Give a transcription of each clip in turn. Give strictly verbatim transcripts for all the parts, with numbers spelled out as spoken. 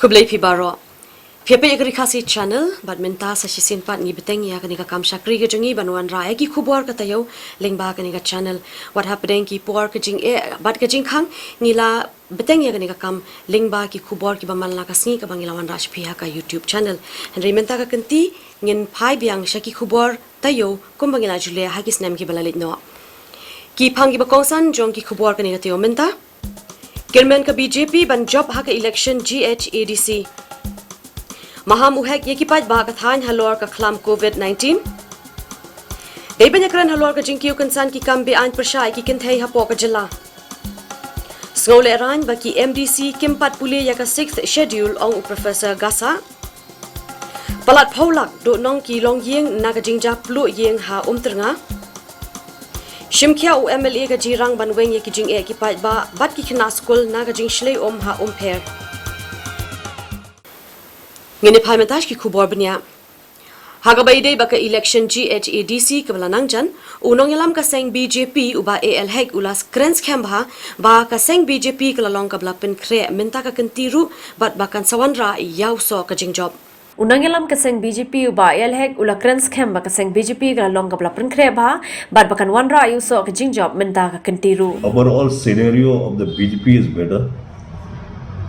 Khublei phi baroh. Phi peit ïa ka Ri Khasi Channel, bad mynta sa shisien pat ngi bteng ïa kane ka kam shakri ka jong ngi ban wanrah ïa ki khubor ka taïew lyngba kane ka channel. Wat hapdeng ki por ka jingeh bad ka jingkhang, ngi la bteng ïa kane ka kam lyngba ki khubor kiba man la ka sngi kaba ngi la wanrah sha phi ha ka YouTube channel. Hynrei mynta ka kynti ngin phai biang sha ki khubor taïew kumba ngi la ju leh ha ki snem kiba la leit noh. Ki phang kiba kongsan jong ki khubor kane ka taïew mynta. Kyrmen ka B J P ban jop ha ka election G H A D C. Maham u hek ïa ki paidbah ka thaiñ halor ka khlam covid nineteen. Dei ban ïakren halor ka jingkiew kynsan ki kam be-aiñ pyrshah ïa ki kynthei hapoh ka jylla. Sngewlehraiñ ba ki M D C kim pat pule ïa ka Sixth Schedule, ong u Professor Gasa. Palat phew lak duh nong ki longïing na ka jingjia pluh ïing ha Umtyrnga. Shim khia u M L A ka jingrang ban weng ïa ki jingeh ki paidbah bad ki khynnah skul na ka jingshlei um ha Umpher. Ngin ïa phai mynta sha ki khubor bniah. Ha kaba ïadei bad ka election G H A D C kaba la nang jan, u nongïalam ka seng B J P u Bah A L Hek u la kren skhem bha ba ka seng B J P ka la long kaba la pynkhreh mynta ka kynti ruh bad ba kan sa wanrah ïa u soh ka jingjop. U nongïalam ka seng B J P u Bah A L Hek u la kren skhem ba ka seng B J P ka la long kaba la pynkhreh bha bad ba kan wanrah ïa u soh ka jingjop mynta ka kynti ruh. Overall scenario of the B J P is better,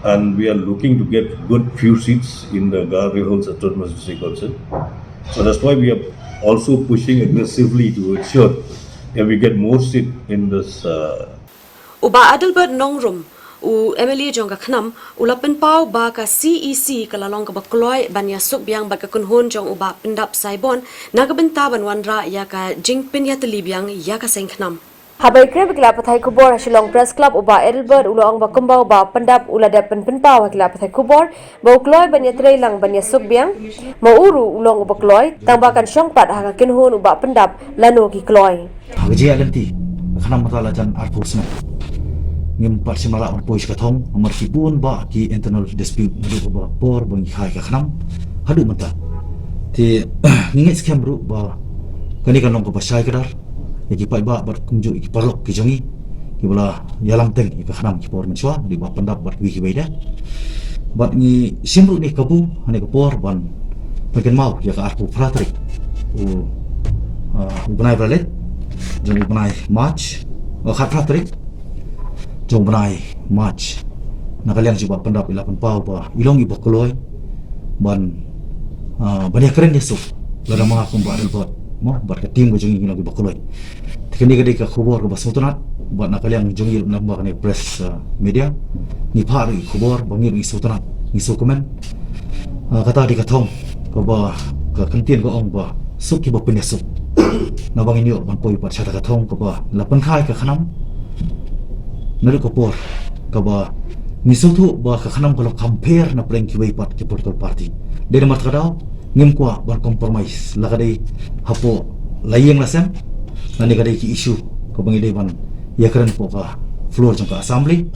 and we are looking to get good few seats in the Garo Hills Autonomous District Council. So that's why we are also pushing aggressively to ensure that we get more seat in this, uh, U Bah Adelbert Nongrum, u M L A jong ka KHNAM, u la pynpaw ba ka C E C ka la long kaba kloi ban ïasuk biang bad ka kynhun jong u Bah Pyndap Saibon na ka bynta ban wanrah ïa ka jingpynïatylli biang ïa ka seng KHNAM. Haba ïakren bad ki lad pathai khubor ha Shillong Press Club, u Bah Adelbert u la ong ba kumba u Bah Pyndap u la dep pynpaw ha ki lad pathai khubor ba u kloi ban ïatreilang ban ïasuk biang. Ma u ruh u long uba kloi, tang ba kan shong pat ha ka kynhun u Bah Pyndap lano ki kloi. Ha ka jingïaid lynti ka KHNAM mynta la jan arphew snem. Ngim pat shym la lah ban poi sha ka thong namar ki bun bah ki internal dispute naduh kaba por ba ngi kha ïa ka KHNAM haduh mynta. Te ngi ngeit skhem ruh ba kane kan long kaba shai kdar ïa ki paidbah bad kumjuh ïa ki paralok ki jong ngi kiba la ïalam teng ïa ka KHNAM ki por mynshuwa, dei u Bah Pyndap bad kiwei kiwei de. Bad ngi shim ruh ïa kane ka kabu, ha kane ka por ban pynkynmaw ïa ka arphew phra tarik u, ah, u bnai ba la leit jong u bnai March, oh, khatphra tarik jong u bnai March. Na ka liang jong u Bah Pyndap i la pynpaw ba i long iba kloi ban, ah, ban ïakren ïasuk lada ma kum u Bah Adelbert, mo, bad ka team ka jong ngi, ngi long iba kloi. Te kane ka dei ka khubor kaba sngewtynnat bad na ka liang jong ngi ruh na kane press, uh, media ngi phah ruh ïa ka khubor ba ngi ruh ngi sngewtynnat, ngi sngewkmen. Uh, kata dei ka thong kaba ka kyntien ka ong ba suk kiba pynïasuk. Naba ngin ïoh ban poi pat sha kata ka thong kaba la pynkha ïa ka KHNAM naduh ka por kaba ngi sngewthuh ba ka KHNAM ka long compare na pdeng kiwei pat ki political party. Dei namar kata ka daw ngim kwah ban compromise, la ka dei hapoh la ïing la sem, lane ka dei ki issue kaba ngi dei ban ïakren hapoh ka floor jong ka assembly,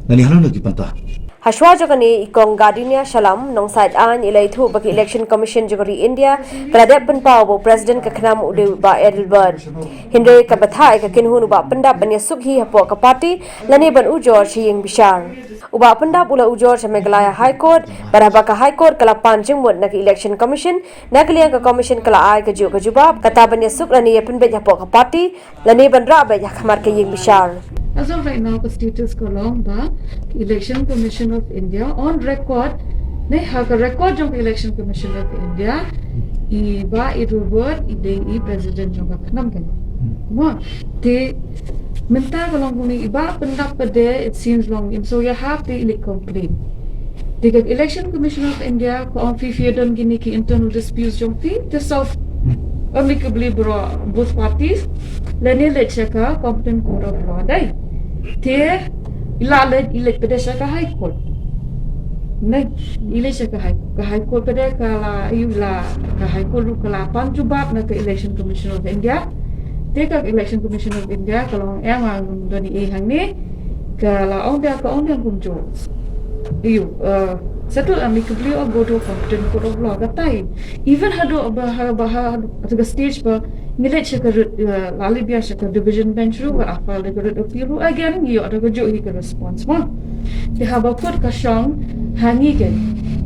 lane hano hano ki bynta. Hashwa jong kane, i Kong Gardenia Shallam, nongsaid aiñ, i la ïathuh ba ka Election Commission jong ka ri India ka la dep pynpaw ba u President ka KHNAM u dei u Bah Adelbert. Hynrei ka bthah ïa ka kynhun u Bah Pyndap ban ïasuk hi hapoh ka party lane ban ujor sha ïing bishar. U Bah Pyndap u la ujor sha Meghalaya High Court, bad haba ka High Court ka la pan jingmut na ka Election Commission, na ka liang ka Commission ka la ai kajuh ka jubab, kata ban ïasuk lane ïapynbeit hapoh ka party lane ban rah beit ha khmat ka ïing bishar. As of right now, ka status ka long ba Election Commission of India on record, ne, ha ka record jong ka Election Commission of India, i Bah Adelbert i dei i President jong ka KHNAM kane. Mo, te mynta ka long kumne, i Bah Pyndap pat de, it seems long im so ïa hap te i leit complain. Te ka Election Commission of India ka ong phi, phi don kine ki internal disputes jong phi, te solve. Amicably bro, both parties. Lane leit sha ka competent court of law, dei. Te i la leit, i leit pat de sha ka High Court. Ne, i leit sha ka High, ka High Court pat de ka la, i la, ka High Court ruh ka la pan jubab na ka Election Commission of India. Te ka Election Commission of India ka la ong, em, ngam don ei ei hangne. Ka la ong de, ka ong de kumjuh. Ïa, uh, settle amicably or go to a competent court of law, katai. Even haduh ba, ha, ba, ha, haduh ka stage ba ngi leit sha ka writ, uh, la leit biang sha ka division bench ruh, ka file da ka writ appeal ruh, again ngi ïoh da kajuh hi ka response mo. Te haba court ka shong ha ngi keiñ,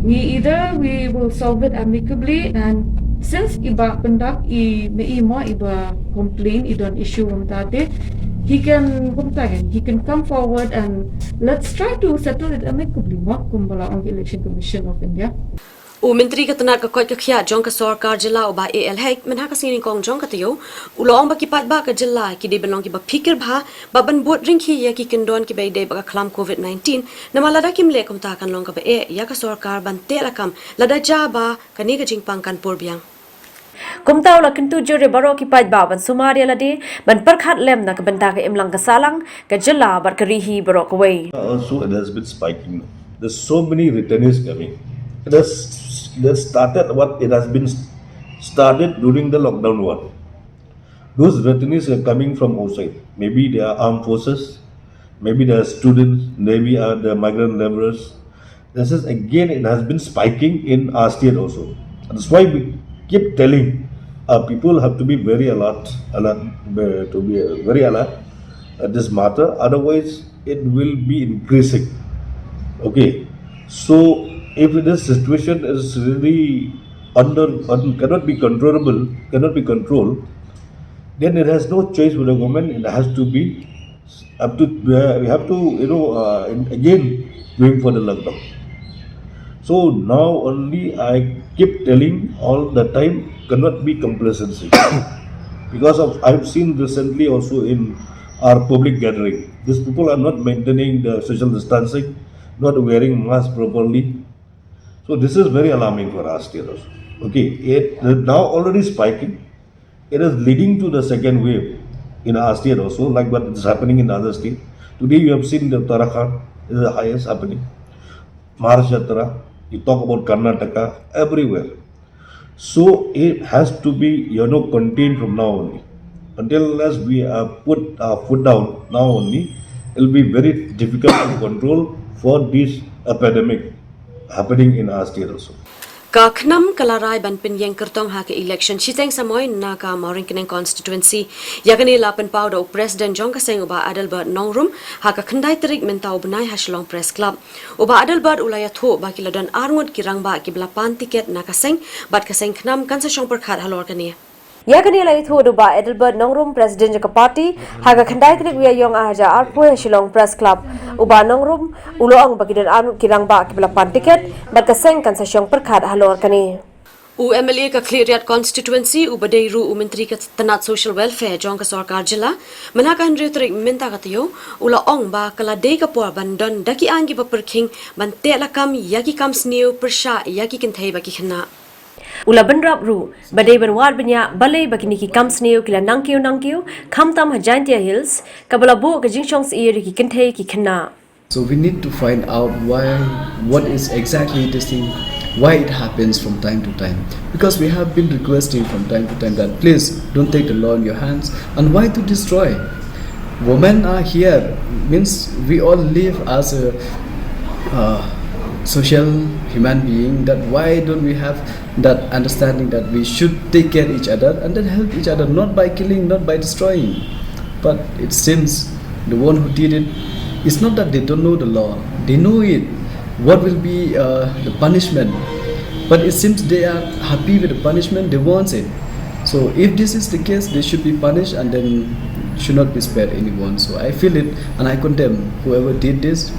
We either we will solve it amicably, and since i Bah Pyndap i, me i mo i ba complain, i don issue kumta te, he can, kumta kan, he can come forward and let's try to settle it amicably mo, kumba la ong Election Commission of India. U Myntri ka tnat ka koit ka khiah jong ka sorkar jylla u Bah A L Hek mynha ka sngi nyngkong jong ka taïew u la ong ba ki paidbah ka jylla ki dei ban long ki ba phikir bha bad ban bud ryngkhie ïa ki kyndon ki ba ïadei bad ka khlam covid nineteen, namar lada kim leh kumta kan long ka ba eh ïa ka sorkar ban teh lakam lada jia ba kane ka jingpang kan pur biang. Kumta u la kyntu jur ïa baroh ki paidbah ban sumar ïa lade ban pyrkhat lem na ka bynta ka imlang ka sahlang ka jylla bad ka ri hi baroh kawei. Also, it has been spiking. There's so many returnees coming. It has, it has started what it has been started during the lockdown one. Those returnees are coming from outside. Maybe they are armed forces, maybe they are students, maybe are the migrant laborers. This is again, it has been spiking in our state also. That's why we keep telling our people have to be very alert, alert, uh, to be uh, very alert at this matter. Otherwise, it will be increasing. Okay, so if this situation is really under, un, cannot be controllable, cannot be controlled, then it has no choice with the government. It has to be up to, uh, we have to, you know, uh, in, again going for the lockdown. So now only I keep telling all the time, cannot be complacency. Because of, I've seen recently also in our public gathering, these people are not maintaining the social distancing, not wearing masks properly. So this is very alarming for us here also. Okay, it now already spiking. It is leading to the second wave in our state also, like what is happening in other state. Today you have seen the Uttarakhand is the highest happening. Maharashtra, you talk about Karnataka, everywhere. So it has to be, you know, contained from now only. Until unless we uh, put our foot down now only, it'll be very difficult to control for this epidemic happening in our state also. Ka KHNAM ka la rai ban pynïeng kyrtong ha ka election shiteng samoi na ka Mawryngkneng constituency. Ïa kane la pynpaw da u president jong ka seng u Bah Adelbert Nongrum ha ka khyndai tarik mynta u bnai ha Shillong Press Club. U Bah Adelbert u la ïathuh ba ki la don arngut ki rangbah ki ba la pan tiket na ka seng bad ka seng KHNAM kan sa shong pyrkhat halor kane. Ïa kane la ïathuh da u Bah Adelbert Nongrum, president jong ka party, ha ka khyndai tarik u Ïaïong ar hajar arphew ha Shillong Press Club. U Bah Nongrum u la ong ba ki don arngut ki rangbah ki ba la pan tiket bad ka seng kan sa shong pyrkhat halor kane. U MLA ka Khliehriat constituency u ba dei ruh u myntri ka tnat social welfare jong ka sorkar jylla, mynha ka hynriew tarik mynta ka taïew u la ong ba ka la dei ka por ban don da ki aiñ ki ba pyrkhing ban teh lakam ïa ki kam sniew pyrshah ïa ki kynthei bad ki khynnah. U la bynrap ruh ba dei ban wad bniah balei ba kine ki kam sniew ki la nangkiew nangkiew, khamtam ha Jaintia Hills, ka ba la buh ka jingshong syier ïa ki kynthei ki khynnah. So we need to find out why, what is exactly this thing, why it happens from time to time. Because we have been requesting from time to time that please don't take the law in your hands. And why to destroy? Women are here, means we all live as a uh, social human being, that why don't we have that understanding that we should take care each other and then help each other, not by killing, not by destroying. But it seems the one who did it, it's not that they don't know the law, they know it, what will be uh, the punishment, but it seems they are happy with the punishment, they want it. So if this is the case, they should be punished and then should not be spared anyone. So I feel it and I condemn whoever did this,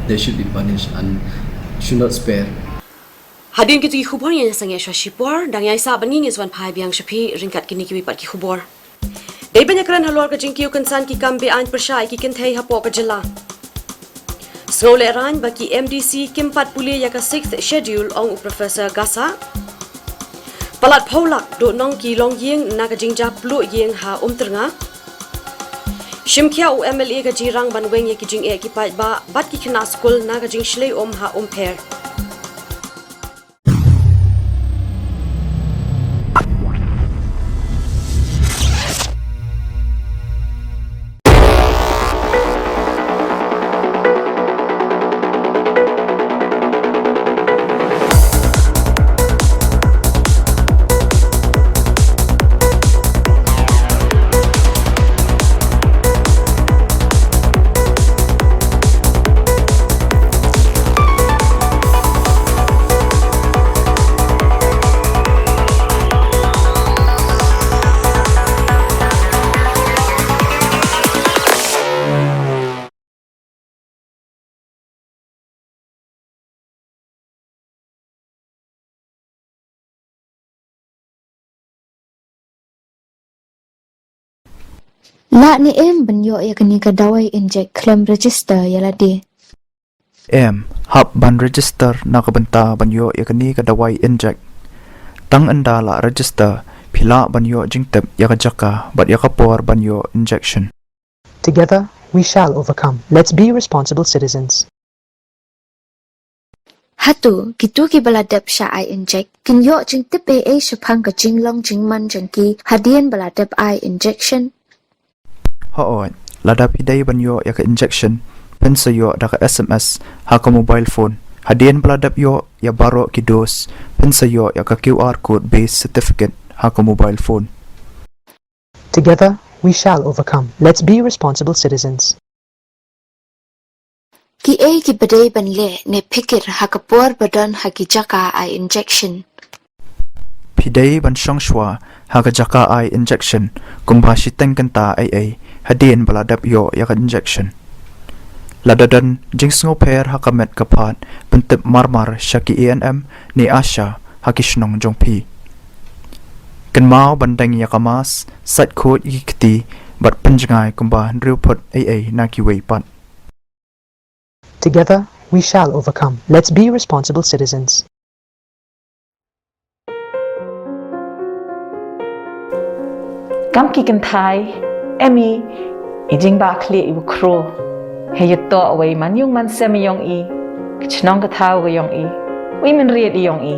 they should be punished and should not spare. Hadien kito ki khubor ngi ïa sangeh shuwa shipor, dang ïaisah ban ngin ïa swan phai biang sha phi ryngkat kine kiwei pat ki khubor. Dei ban ïakren halor ka jingkiew kynsan ki kam be-aiñ pyrshah ïa ki kynthei hapoh ka jylla. Sngewlehraiñ ba ki MDC kim pat pule ïa ka Sixth Schedule, ong u Professor Gassah. Palat phew lak duh nong ki longïing na ka jingjia pluh ïing ha Umtyrnga. Shimkhia u MLA ka jingrang ban weng ïa ki jingeh ki paidbah bad ki khynnah skul na ka jingshlei um ha Umpher. Lah ne em ban ïoh ïa kane ka dawai injek khlem register ïa lade? Em, hap ban register na ka bynta ban ïoh ïa kane ka dawai injek. Tang ynda la register, phi lah ban ïoh jingtip ïa ka jaka bad ïa ka por ban ïoh injection. Together, we shall overcome. Let's be responsible citizens. Hato kito kiba la dep shah ai injek kin ïoh jingtip ei ei shaphang ka jinglong jingman jong ki hadien ba la dep ai injection? Hooid, lada phi dei ban ïoh ïa ka injection, phin sa ïoh da ka S M S ha ka mobile phone. Hadien ba la dep ïoh ïa baroh ki dose, phin sa ïoh ïa ka Q R code based certificate ha ka mobile phone. Together, we shall overcome. Let's be responsible citizens. Ki ei kiba dei ban leh ne phikir ha ka por ba don ha ki jaka ai injection? Phi dei ban shong shuwa ha ka jaka ai injection kumba shiteng kynta ei ei hadien ba la dep ïoh ïa ka injection. Lada don jingsngewpher ha ka met ka phad, pyntip marmar sha ki A N M ne ASHA ha ki shnong jong phi. Kynmaw ban deng ïa ka mask, sait khuid ïa ki kti bad pynjngai kumba hynriew phut ei ei na kiwei pat. Together, we shall overcome. Let's be responsible citizens. Kam ki kynthai, em i, i jingbakla i u khro. Hei ïa to wei man yung man sem yong i, ka chnong ka thaw ka yong i, wei man riat yong i.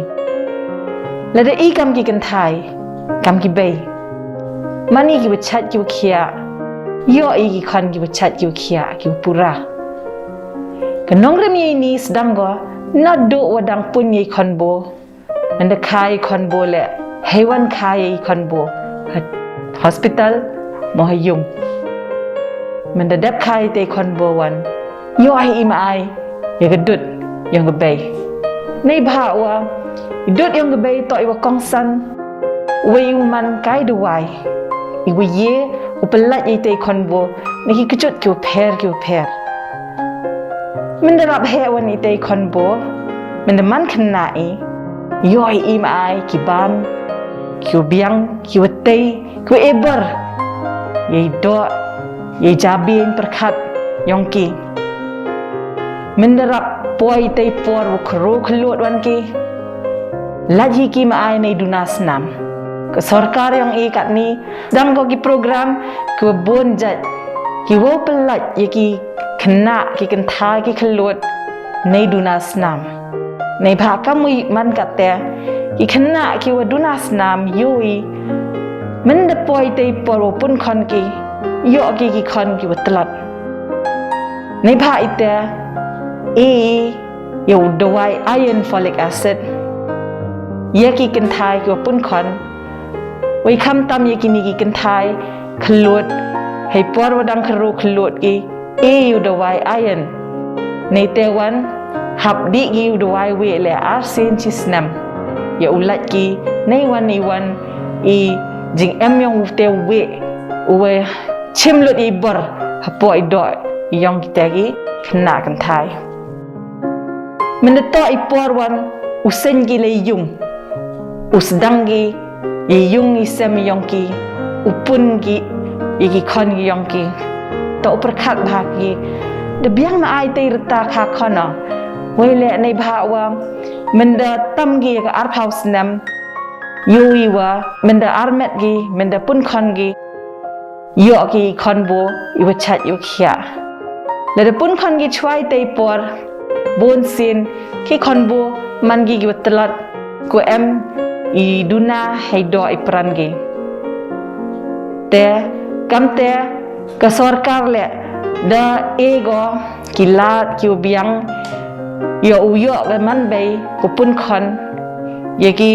Lada i kam ki kynthai, kam ki bei. Man i ki wachat ki wakhia, ïoh i ki khon ki wachat ki wakhia, ki pura. Ka nongrim ïa ini sdang ko, naduh wa dang pun ïa i khon bo. Mynda kha i khon bo le, hei wan kha i khon bo. Ha hospital, mo ha yung. Mynda dep kha i te i khon bo wan. Ïoh i ma ai, ïa ka dud, yong ka bei. Nei bha wa, i dud yong ka bei to i wa kongsan. Wa i u man kai dawai. I wa ye, u pyllait i te i khon bo, na ki kjut ki u pher ki u pher. Mynda rap he wan i te i khon bo, mynda man khynnah i, ïoh i ma ai ki bam, ki u biang, ki u tei, ki u eber. Yei doh, yei jabieng pyrkhat, yong ki. Mynda rap poi tei por u khro khlot wan ki. Lait hi ki ma ai nei duna snam. Ka sorkar yong i katni, dang ko ki program, ki wa bun jait, ki wa pyllait ïa ki khynnah ki kynthai ki khlot nei duna snam. Nei bha kam wi man kate ki khynnah ki wa duna snam ïoh i. Mynda poi tei por wa pun khon ki ïoh ki ki khon ki wa tlot. Nei bha ite i ïa u dawai iron folic acid. Ïa ki kynthai ki wa pun khon. Wei kham tam ïa kini ki kynthai khlot, hei por wa dang khro khlot ki, e ïa u dawai iron. Nei te wan, hap dih ki u dawai wei le ar sien chi snem. Ïa u lait ki, nei wan i wan, i jingem yong u te wei, u wei chim lut i bor, hapoh i doh, yong ki te ki, khynnah kynthai. Mynda to i por wan, u seng ki le yung. U sdang ki, i yung i sem yong ki, u pun ki, i ki khon ki yong ki. To u pyrkhat bha ki, da biang ma ai te i rta kha khon o. Wei le nei bha wa, mynda tam ki ka arphaw snem, ïoh i wa, mynda armet ki, mynda pun khon ki. Ïoh ki khon bo, i wa chait i wa khiah. Lada pun khon ki chwai tei por, bun sien, ki khon bo, man ki ki wa tlot, ko em, i duna, hei doh i pran ki. Te, kam te, ka sorkar le, da e go, ki lad, ki wa biang, ïa u ïoh ka man bei, ko pun khon, ïa ki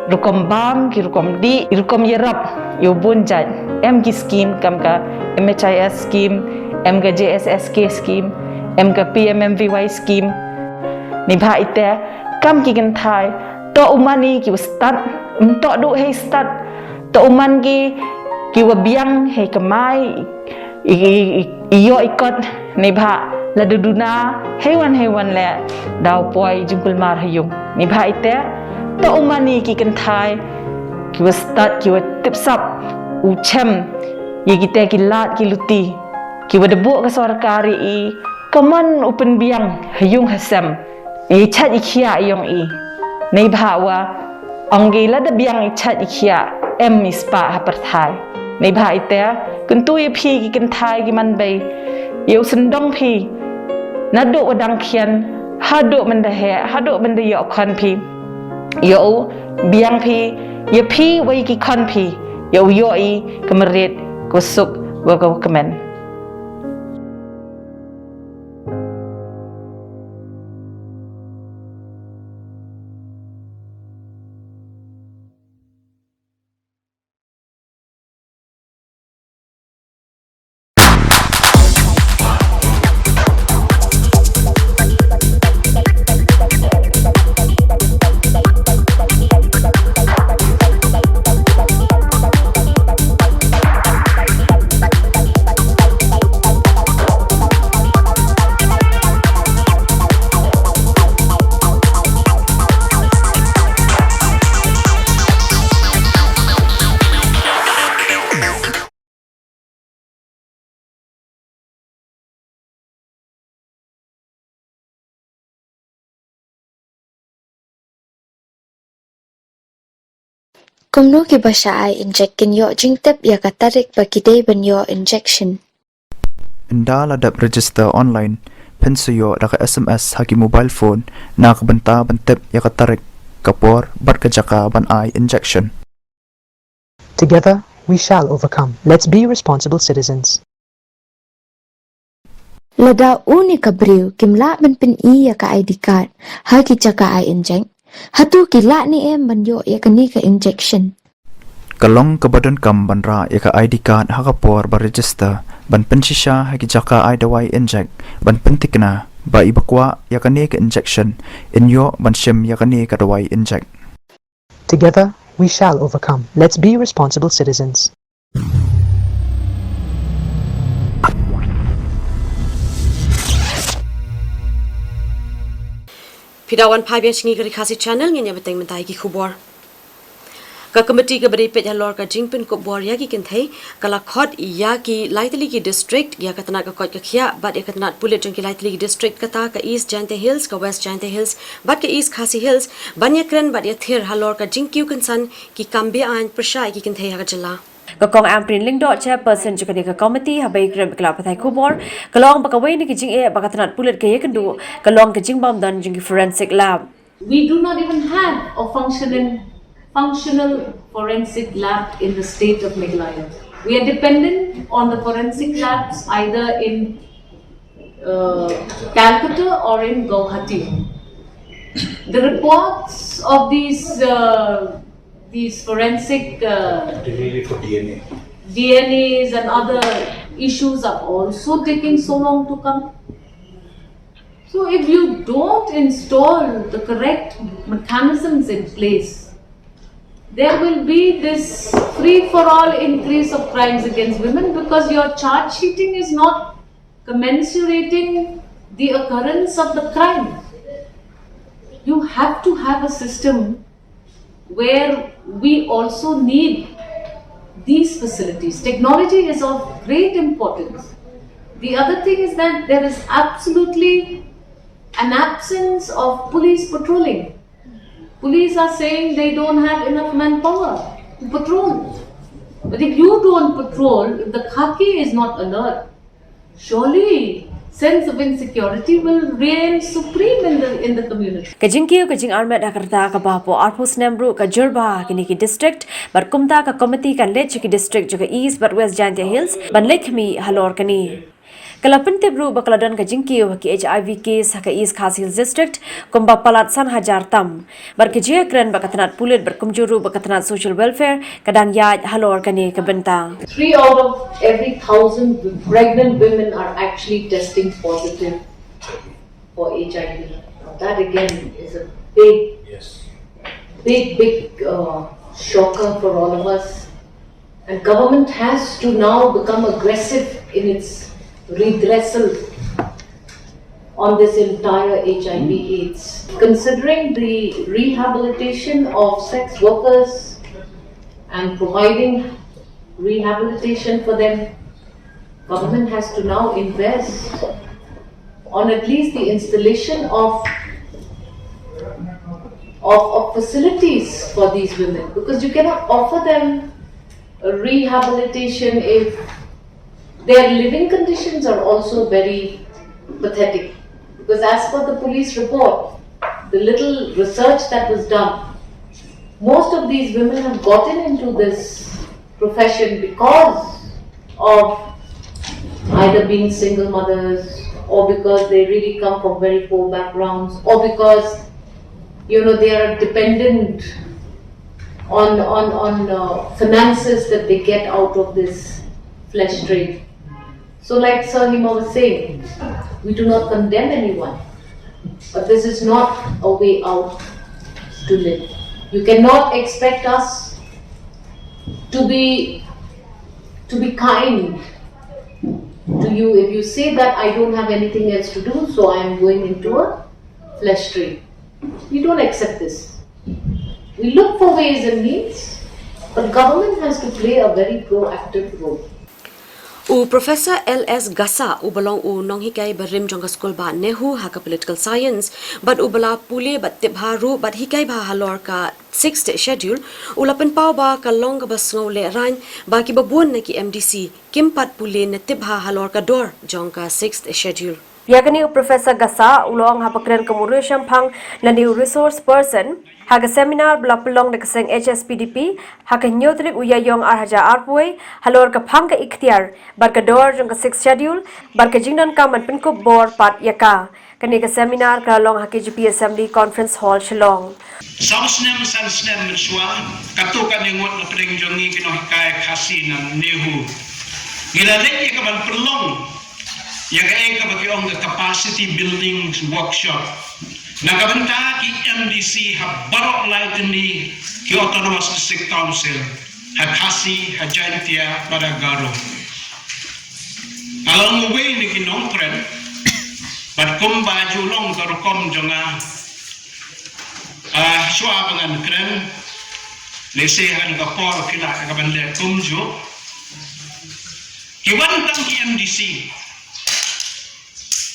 rukom bam, ki rukom dih, rukom ïarap, ïa u bun jait. Em ki scheme kam ka M H I S scheme, em ka J S S K scheme, em ka P M M V Y scheme. Nei bha ite, kam ki kynthai, to u man i ki wa stad, ym to du hei stad, to u man ki, ki wa biang hei kamai, i, i, i, i ïoh i kot, nei bha, lada duna, hei wan hei wan le, daw poi jingkulmar ha yung. Nei bha ite, to u man i ki kynthai, ki wa stad, ki wa tipsap, u chem, ïa kita ki lad ki luti kiwa da buh ka sorkar ïa i, ka mon u pynbiang ha ïung ha sem ïa i chait i khiah ïong i. Neibhah wa ong ki lada biang i chait i khiah em i spah ha pyrthai. Neibhah ita, kyntu ïa phi ki kynthai ki manbei, ïa u sngewdong phi naduh wa dang khian haduh mynta heh, haduh mynta ïoh khon phi. Ïa u biang phi, ïa phi wa ïa ki khon phi, ïa u ïoh i ka mrit ka suk wa ka kmen. Kumno kiba shah ai injek kin ïoh jingtip ïa ka tarik ba ki dei ban ïoh injection? Ynda la dep register online, phin sa ïoh da ka S M S ha ki mobile phone na ka bynta ban tip ïa ka tarik, ka por bad ka jaka ban ai injection. Together, we shall overcome. Let's be responsible citizens. Lada une ka briew kim lah ban pyni ïa ka I D card ha ki jaka ai injek, hato ki lah ne em ban ïoh ïa kane ka injection? Ka long kaba donkam ban rah ïa ka I D card ha ka por ba register, ban pynshisha ha ki jaka ai dawai injek, ban pynthikna ba iba kwah ïa kane ka injection in ïoh ban shim ïa kane ka dawai injek. Together, we shall overcome. Let's be responsible citizens. Phi da wan phai biang sha ngi ka Ri Khasi Channel, ngin ïa bteng mynta ïa ki khubor. Ka komiti kaba dei peit halor ka jingpynkup bor ïa ki kynthei ka la khot ïa ki lai tylli ki district, ïa ka tnat ka koit ka khiah bad ïa ka tnat pulit jong ki lai tylli ki district, kata ka East Jaintia Hills, ka West Jaintia Hills bad ka East Khasi Hills, ban ïakren bad ïathir halor ka jingkiew kynsan ki kam be-aiñ pyrshah ïa ki kynthei ha ka jylla. Ka Kong Ampareen Lyngdoh, chairperson jong kane ka komiti, haba ïakren bad ki lad pathai khubor, ka la ong ba kawei na ki jingeh ba ka tnat pulit ka ïakynduh ka long ka jingbym don jong ki forensic lab. We do not even have a functioning, functional forensic lab in the state of Meghalaya. We are dependent on the forensic labs either in uh, Calcutta or in Guwahati. The reports of these uh, these forensic uh, Particularly for D N A. D N As and other issues are also taking so long to come. So if you don't install the correct mechanisms in place, there will be this free-for-all increase of crimes against women because your charge sheeting is not commensurating the occurrence of the crime. You have to have a system where we also need these facilities. Technology is of great importance. The other thing is that there is absolutely an absence of police patrolling. Police are saying they don't have enough manpower to patrol. But if you don't patrol, if the khaki is not alert, surely sense of insecurity will reign supreme in the in the community. Ka jingkiew ka jingarmet ha ka rta kaba hapoh arphew snem ruh ka jur bha ha kine ki district, bad kumta ka komiti kan leit sha ki district jong ka East bad West Jaintia Hills ban leit khmih halor kane. Ka la pyntip ruh ba ka la don ka jingkiew ha ki H I V case ha ka East Khasi Hills District, kumba palat san hajar tam. Bad ka jingïakren bad ka tnat pulit bad kumjuh ruh bad ka tnat social welfare ka dang ïaid halor kane ka bynta. Three out of every thousand pregnant women are actually testing positive for H I V. Now that again is a big, Yes. big, big uh, shocker for all of us. And government has to now become aggressive in its redressal on this entire H I V AIDS. Considering the rehabilitation of sex workers and providing rehabilitation for them. Government has to now invest on at least the installation of, of, of facilities for these women, because you cannot offer them a rehabilitation if their living conditions are also very pathetic. Because as per the police report, the little research that was done, most of these women have gotten into this profession because of either being single mothers, or because they really come from very poor backgrounds, or because, you know, they are dependent on, on, on uh, finances that they get out of this flesh trade. So, like Sir Hima was saying, we do not condemn anyone, but this is not a way out to live. You cannot expect us to be, to be kind to you if you say that I don't have anything else to do, so I am going into a flesh trade. We don't accept this. We look for ways and means, but government has to play a very proactive role. U Professor L S Gasa, uba long u nonghikai barim jong ka skul bah NEHU ha ka political science, bad uba la pule bad tip bha ruh bad hikai bha halor ka sixth schedule, u la pynpaw ba ka long kaba sngewlehrain ba kiba bun na ki M D C kim pat pule ne tip bha halor ka dor jong ka sixth schedule. Ïa kane u Professor Gasa u la ong haba kren kum u riewshemphang lane u resource person ha ka seminar ba la pynlong da ka seng H S P D P ha ka hynñiew tarik u Ïaïong ar hajar arphew wei halor ka phang ka iktiar bad ka dor jong ka sixth schedule bad ka jingdonkam ban pynkup bor pat ïa ka. Kane ka seminar ka la long ha K J P Assembly Conference Hall, Shillong. Saw snem san snem mynshuwa, katto katne ngut na pdeng jong ngi ki nonghikai Khasi na NEHU, ngi la leit ïa ka ban pynlong ïa kaei kaba ki ong ka capacity building workshop na ka bynta ki M D C ha baroh lai tylli ki Autonomous District Council, ha Khasi, ha Jaintia bad ha Garo. Nga long uwei na ki nongkren bad kumba ju long ka rukom jong nga, ah, shuwa ba ngan kren, lehse ha kane ka por phi lah ka ban leh kumjuh. Ki wan tang ki M D C.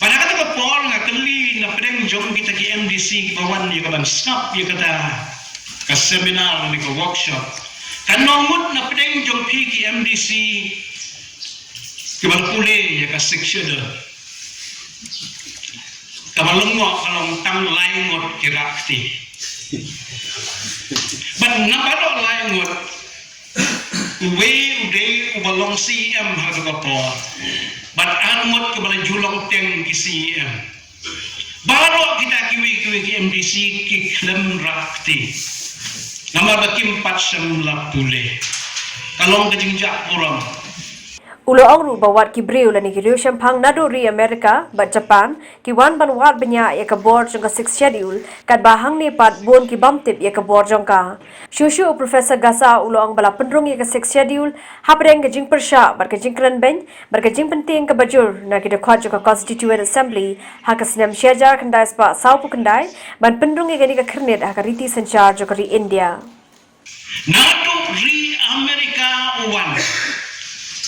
Bad ha kata ka por nga kylli na pdeng jong kita ki M D C kiba wan ïa ka ban sngap ïa kata ka seminar ne ka workshop, katno ngut na pdeng jong phi ki M D C kiba la pule ïa ka sixth schedule? Kaba lyngngoh ka long tang lai ngut ki rah kti. Bad na baroh lai ngut, uwei u dei uba long C E M ha kata ka por bad ar ngut kiba la ju long teng ki C E M. Baroh kita kiwei kiwei ki M D C ki khlem rah kti namar ba kim pat shym la pule. Ka long ka jingjah burom. U la ong ruh ba wat ki briew lane ki riewshemphang naduh ri America bad Japan ki wan ban wad bniah ïa ka bor jong ka sixth schedule, katba hangne pat bun ki bym tip ïa ka bor jong ka. Shuh shuh u Professor Gasa u la ong ba la pynrung ïa ka sixth schedule hapdeng ka jingpyrshah bad ka jingkren beiñ bad ka jingpyntieng kaba jur na ki dkhot jong ka Constituent Assembly ha ka snem shi hajar khyndai spah sawphew khyndai ban pynrung ïa kane ka khyrnit ha ka riti synshar jong ka ri India. Naduh ri America u wan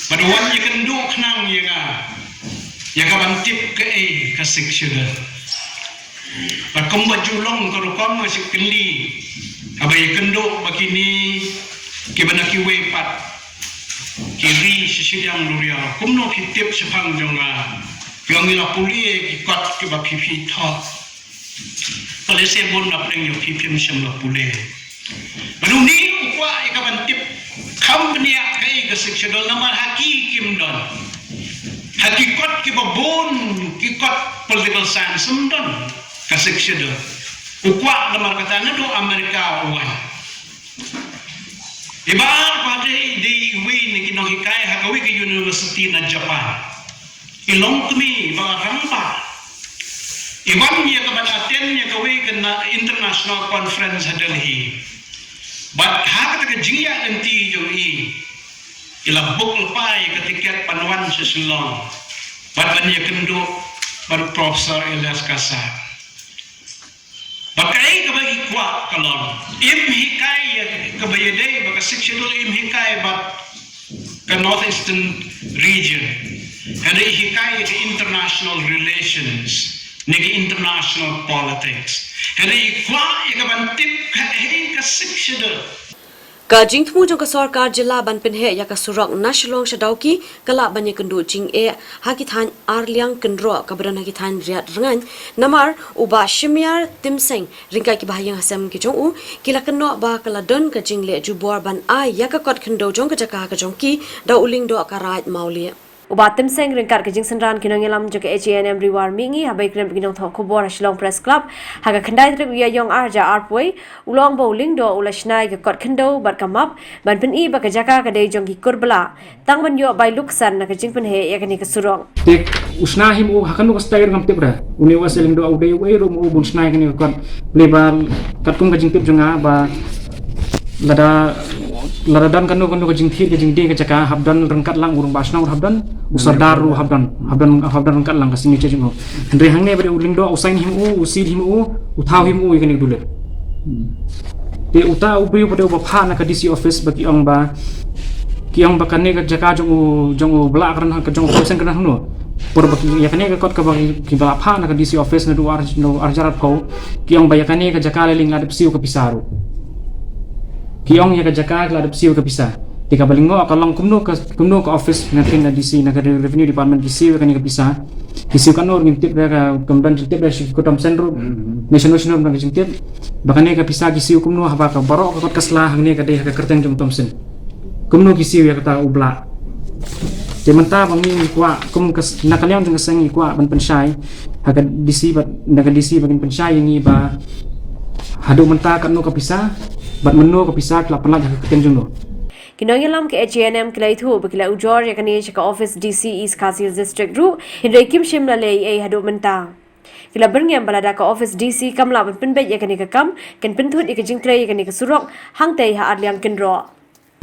bad u wan ïakynduh khnang ïa nga ïa ka ban tip kaei ka sixth schedule. Bad kumba ju long ka rukom nga shu kylli, haba ïakynduh ba kine kiba na kiwei pat ki ri shisha jong luriaw, kumno phi tip shaphang jong nga? Ki ong ngi la pule ki kot kiba phi phi thoh. Pule se bun na pdeng jong phi phim shym la pule. Bad une u kwah ïa ka ban tip kham bniah kaei ka sixth schedule namar ha ki kim don. Ha ki kot kiba bun, ki kot political science ym don ka sixth schedule. U kwah namar kata naduh America u wan. I Bah Arpade i dei iwei na ki nonghikai ha kawei ka university na Japan. I long kmie ba rangbah. I wan ïa ka ban attend ïa kawei ka na international conference ha Delhi. Bad ha kata ka jingïaid lynti jong i, i la book lypa ïa ka tiket ban wan sha Shillong bad ban ïakynduh bad Professor Elias Kassar. Bad kaei kaba i kwah ka long, im hikai ïa kaba ïadei bad ka sixth schedule, im hikai bad Ka North Eastern region, hynrei hikai ïa ka international relations ne ka international politics, hynrei i kwah ïa ka ban tip kaei ka Sixth Schedule. Ka jingthmu jong ka sorkar jylla ban pynheh ïa ka surok na Shillong sha Dawki ka lah ban ïakynduh jingeh ha ki thaiñ arliang kynroh kaba don ha ki thaiñ Riat Rngaiñ, namar u Bah Shimiar Timseng ryngkat ki bahaïing hasem ki jong u ki la kynnoh ba ka la don ka jingleh jubor ban ai ïa ka kot khyndew jong ka jaka ka jong ki da u lyngdoh ka Raid Mawlieh. U Bah Timseng ryngkat ka jingsynran ki nongïalam jong ka H A N M Ri War Mihngi haba ïakren bad ki nongthoh khubor ha Shillong Press Club ha ka khyndai tarik u Ïaïong arhajar arphew wei, u la ong ba u lyngdoh u la shna ïa ka kot khyndew bad ka map ban pyni ba ka jaka ka dei jong ki kurbla, tang ban ïoh bai luksan na ka jingpynheh ïa kane ka surok. Te u shna hi ma u ha kano ka style ngam tip re. Une u West Lyngdoh u dei uei ruh ma u ban shna ïa kane ka kot. Balei ba katkum ka jingtip jong nga ba lada, lada don kano kano ka jingthied ka jingdie ka jaka, hap don ryngkat lang u rangbah shnong ruh hap don, u sordar ruh hap don, hap don, hap don ryngkat lang ka signature jong u. Hynrei hangne ba dei u Lyngdoh u sign hi ma u, u seal hi ma u, u thaw hi ma u ïa kane ka dulet. Te uta u briew ba dei uba phah na ka D C office ba ki ong ba, ki ong ba kane ka jaka jong u, jong u Blah ka don ha, jong u Thompson ka don hangno. Por ba ki, ïa kane ka kot kaba ki, ki ba la phah na ka D C office naduh ar, naduh arhajar arphew, ki ong ba ïa kane ka jaka lei lei ngi la dep siew ka pisa ruh. Ki ong ïa ka jaka ki la dep siew ka pisa. Te kaba lyngngoh ka long kumno ka, kumno ka office na, na D C, na ka Revenue Department ki siew ïa kane ka pisa. Ki siew katno ruh ngim tip re, ka, kam don jingtip re sha ki kur Thompson ruh. Ne shano shano kam don ka jingtip ba kane ka pisa ki siew kumno, haba ka baroh ka kot ka sla hangne ka dei ha ka kyrteng jong u Thompson. Kumno ki siew ïa kata u Blah. Te mynta ba ngi kwah kum ka s-, na ka liang jong ka seng ngi kwah ban pynshai ha ka D C bad na ka D C ba kin pynshai ïa ngi ba haduh mynta katno ka pisa bad mynno ka pisa ka la pynlait ha ka kyrteng jong no. Ki nongïalam ka H A N M ki la ïathuh ba ki la ujor ïa kane sha ka office D C East Khasi Hills District ruh, hynrei kim shym la leh ei ei haduh mynta. Ki la byrngem ba lada ka office D C kam lah ban pynbeit ïa kane ka kam, kin pynthut ïa ka jingtrei ïa kane ka surok hangtei ha arliang kynroh.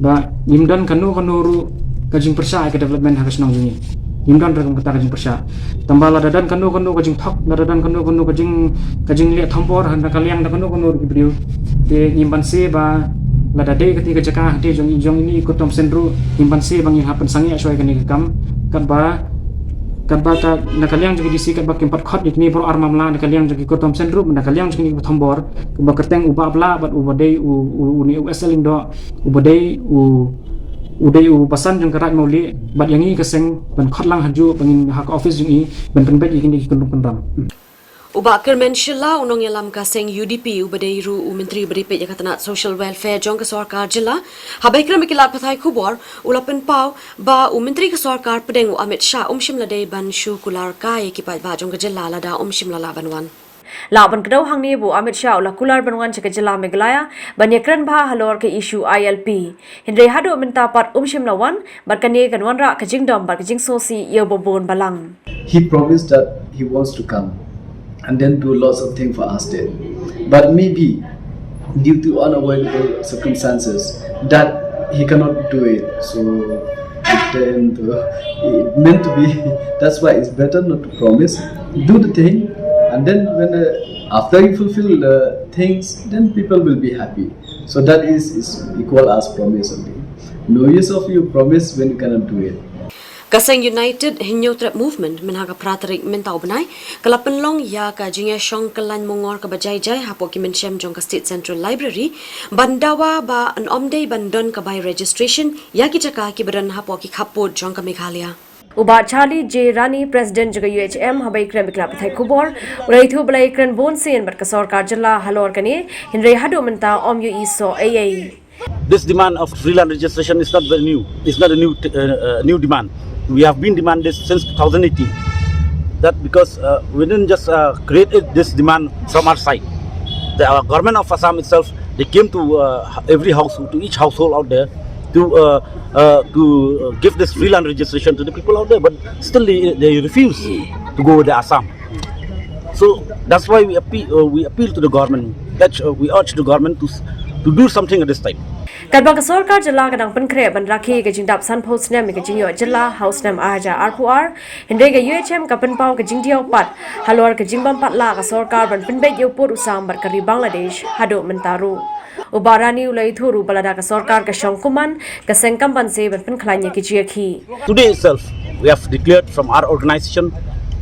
Ba ngim don kano kano ruh ka jingpyrshah ïa ka development ha ka shnong jong ngi. Ngim don ruh kum kata ka jingpyrshah. Tangba lada don kano kano ka jingthok, lada don kano kano ka jing, ka jingleh thombor ha na ka liang da kano kano ruh ki briew, te ngim banse ba lada dei kata ka jaka hangtei jong, jong ine i kur Thompson ruh, ngim banse ba ngin hap pynsangeh shuwa ïa kane ka kam. Katba, katba ka, na ka liang jong ki D C katba kim pat khot ïa kine baroh ar mamla na ka liang jong ki kur Thompson ruh, na ka liang jong kine ki thombor, kumba kyrteng u Bah Blah bad uba dei u, u, une u S L Lyngdoh, uba dei u, u dei u basan jong ka Raid Mawlieh, bad ïa ngi ka seng ban khot lang hajuh ba ngin ha ka office jong i ban pynbeit ïa kine ki kyndong kyndam. U Bah Kyrmen Shylla, u nongïalam ka seng U D P uba dei ruh u Myntri ba dei peit ïa ka tnat Social Welfare jong ka sorkar jylla, haba ïakren bad ki lad pathai khubor u la pynpaw ba u Myntri ka sorkar pdeng u Amit Shah um shym la dei ban shu kular kai ïa ki paidbah jong ka jylla lada um shym la lah ban wan. Lah ban kdew hangne ba u Amit Shah u la kular ban wan sha ka jylla Meghalaya ban ïakren bha halor ka issue I L P. Hynrei haduh mynta pat um shym la wan, bad kane kan wanrah ka jingdom bad ka jingsngewsih ïa uba bun balang. He promised that he wants to come and then do lots of things for us there. But maybe due to unavoidable circumstances that he cannot do it. So it, then, uh, it meant to be. That's why it's better not to promise. Do the thing, and then when, uh, after you fulfill the things, then people will be happy. So that is, is equal as promise only. No use of you promise when you cannot do it. Ka seng United Hynñiewtrep Movement mynha ka phra tarik mynta u bnai ka la pynlong ïa ka jingïashong kyllain mungor kaba jai jai hapoh ki mynshem jong ka State Central Library ban dawa ba yn ym dei ban don ka bai registration ïa ki jaka kiba don hapoh ki khappud jong ka Meghalaya. U Bah Charlie J Rani, President jong ka U H M, haba ïakren bad ki lad pathai khubor u la ïathuh ba la ïakren bun sien bad ka sorkar jylla halor kane, hynrei haduh mynta ym ïohi soh ei ei. This demand of free land registration is not very new. It's not a new, uh, uh, new demand. We have been demanding this since two thousand eighteen. That because, uh, we didn't just, uh, create it, this demand from our side. The, uh, government of Assam itself, they came to, uh, every house, to each household out there to, uh, uh, to, uh, give this free land registration to the people out there, but still they, they refuse to go with the Assam. So that's why we appeal, uh, we appeal to the government. Urge, uh, we urge the government to s-, to do something at this time. Katba ka sorkar jylla ka dang pynkhreh ban rakhe ka jingdap sanphew snem ïa ka jingïoh jylla ha u snem ar hajar arphew ar, hynrei ka U H M ka pynpaw ka jingdiaw pat halor ka jingbym pat lah ka sorkar ban pynbeit ïa u pud u sam bad ka ri Bangladesh haduh mynta ruh. U Bah Rani u la ïathuh ruh ba lada ka sorkar ka shong kumne, ka seng kam banse ban pynkhlaiñ ïa ki jingïakhih. Today itself, we have declared from our organization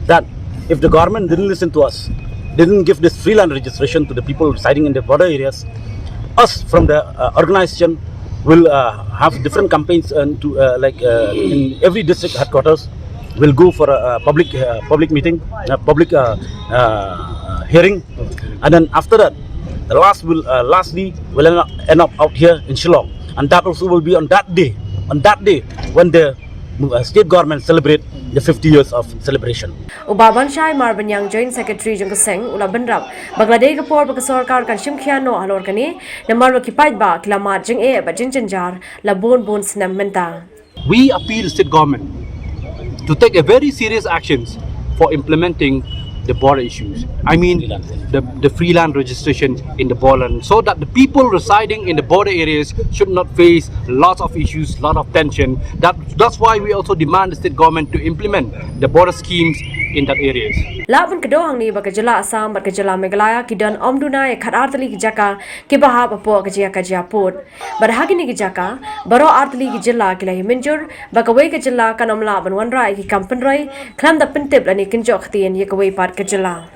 that if the government didn't listen to us, didn't give this free land registration to the people residing in the border areas, us from the uh, organization will uh, have different campaigns and to uh, like uh, in every district headquarters, we'll go for a, a public uh, public meeting, a public uh, uh, hearing, and then after that, the last will uh, lastly will end up, end up out here in Shillong, and that also will be on that day, on that day when the uh, state government celebrate the fifty years of celebration. U Bah Banshai Marbaniang, Joint Secretary jong ka seng, u la bynrap ba ka la dei ka por ba ka sorkar kan shim khia noh halor kane, namar ba ki paidbah ki la mad jingeh bad jingjynjar la bun bun snem mynta. We appeal state government to take a very serious actions for implementing the border issues. I mean, the, the free land registration in the border, so that the people residing in the border areas should not face lots of issues, lot of tension. That, that's why we also demand the state government to implement the border schemes in that areas. La ban kdew hangne ba ka jylla Assam bad ka jylla Meghalaya ki don ym duna ïa khatar tylli ki jaka kiba hap hapoh ka jaka jia pud. Bad ha kine ki jaka, baroh artylli ki jylla ki la ïa mynjur ba kawei ka jylla kan ym lah ban wanrah ïa ki kam pynroi khlem da pyntip lane kynjoh ktien ïa kawei pat ka jylla.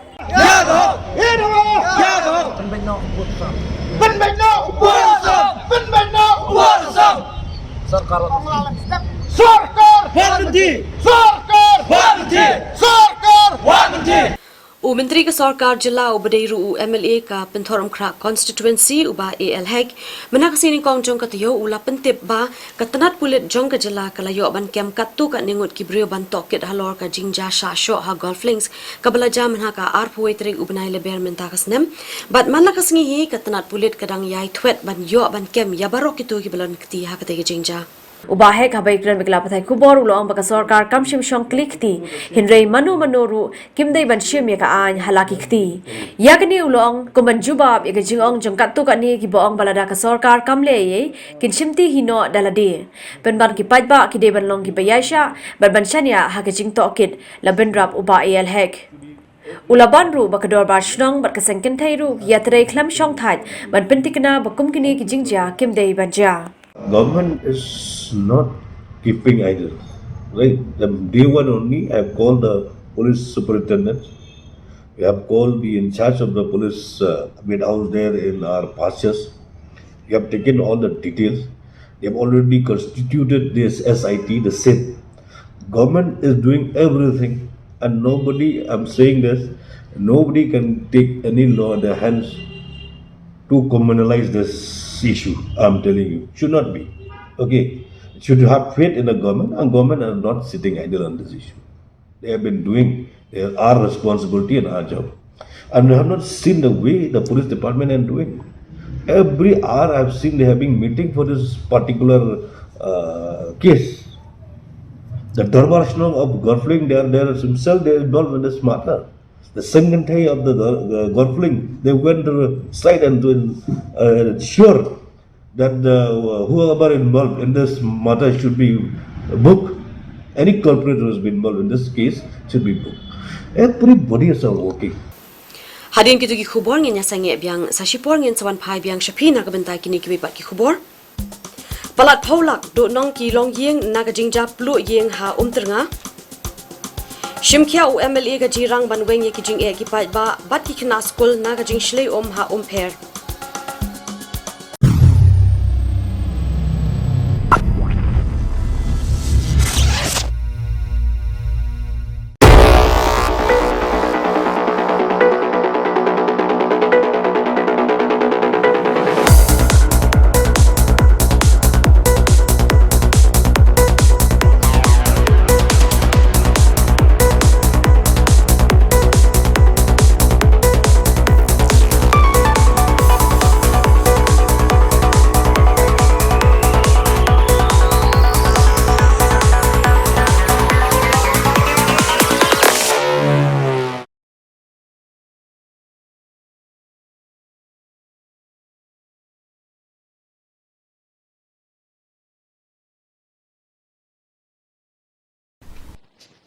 Sorkar! Sorkar! Sorkar! Sorkar! U Myntri ka Sorkar Jylla uba dei ruh u M L A ka Pynthorumkhrah Constituency, u Bah A L Hek, mynta ka sngi nyngkong jong ka taïew u la pyntip ba ka tnat pulit jong ka jylla ka la ïoh ban kem katto katne ngut ki briew ban tohkit halor ka jingjia shah shoh ha Golf Links kaba la jia mynta ka arphew wei tarik u bnai Lber mynta ka snem. Bad man la ka sngi hi ka tnat pulit ka dang ïai thwet ban ïoh ban kem ïa baroh kito kiba la don kti ha katei ka jingjia. U Bah Hek haba ïakren bad ki lad pathai khubor u la ong ba ka sorkar kam shym shong kli kti, hynrei mano mano ruh kim dei ban shim ïa ka aiñ ha la ki kti. Ïa kane u la ong kum ban jubab ïa ka jingong jong katto katne kiba ong ba lada ka sorkar kam leh ei ei kin shim kti hi noh da lade. Pynban ki paidbah ki dei ban long kiba ïaishah bad ban shaniah ha ka jingtohkit, la bynrap u Bah A L Hek. U la ban ruh ba ka dorbar shnong bad ka seng kynthei ruh ki ïatrei khlem shong thait ban pynthikna ba kum kine ki jingjia kim dei ban jia. Government is not keeping idle, right? The day one only, I have called the police superintendent. We have called the in charge of the police uh, mid house there in our pastures. We have taken all the details. They have already constituted this S I T, the same. Government is doing everything, and nobody, I'm saying this, nobody can take any law in their hands to communalize this issue. I'm telling you, should not be. Okay, should have faith in the government, and government are not sitting idle on this issue. They have been doing their, our responsibility and our job. And we have not seen the way the police department are doing. Every hour I've seen they have been meeting for this particular uh, case. The Dorbar Shnong of Golf Link, they are, they are themselves they are involved in this matter. The Seng Kynthei of the Gol- uh, Golf Link, they went to the site and to uh, ensure that the, uh, whoever involved in this matter should be booked. Any culprit who has been involved in this case should be booked. Everybody is working. Hadien kito ki khubor ngin ïa sangeh biang, sa shipor ngin sa wan phai biang sha phi na ka bynta kine kiwei pat ki khubor. Palat phew lak duh nong ki longïing na ka jingjia pluh ïing ha Umtyrnga. Shim khia u M L A ka jingïarap ban weng ïa ki jingeh ki paidbah bad ki khynnah skul na ka jingshlei um ha Umpher.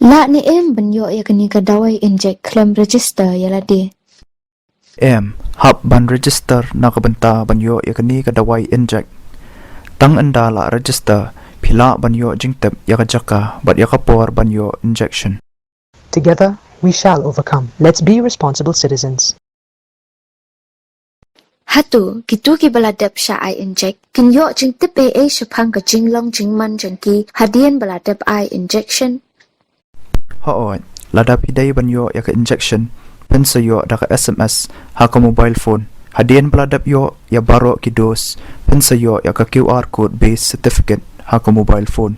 Lah ne em ban ïoh ïa kane ka dawai injek khlem register ïa lade? Em, hap ban register na ka bynta ban ïoh ïa kane ka dawai injek. Tang ynda la register, phi lah ban ïoh jingtip ïa ka jaka bad ïa ka por ban ïoh injection. Together, we shall overcome. Let's be responsible citizens. Hato kito kiba la dep shah ai injek kin ïoh jingtip ei ei shaphang ka jinglong jingman jong ki hadien ba la dep ai injection? Hooid, lada phi dei ban ïoh ïa ka injection, phin sa ïoh da ka S M S ha ka mobile phone. Hadien ba la dep ïoh ïa baroh ki dose, phin sa ïoh ïa ka Q R code based certificate ha ka mobile phone.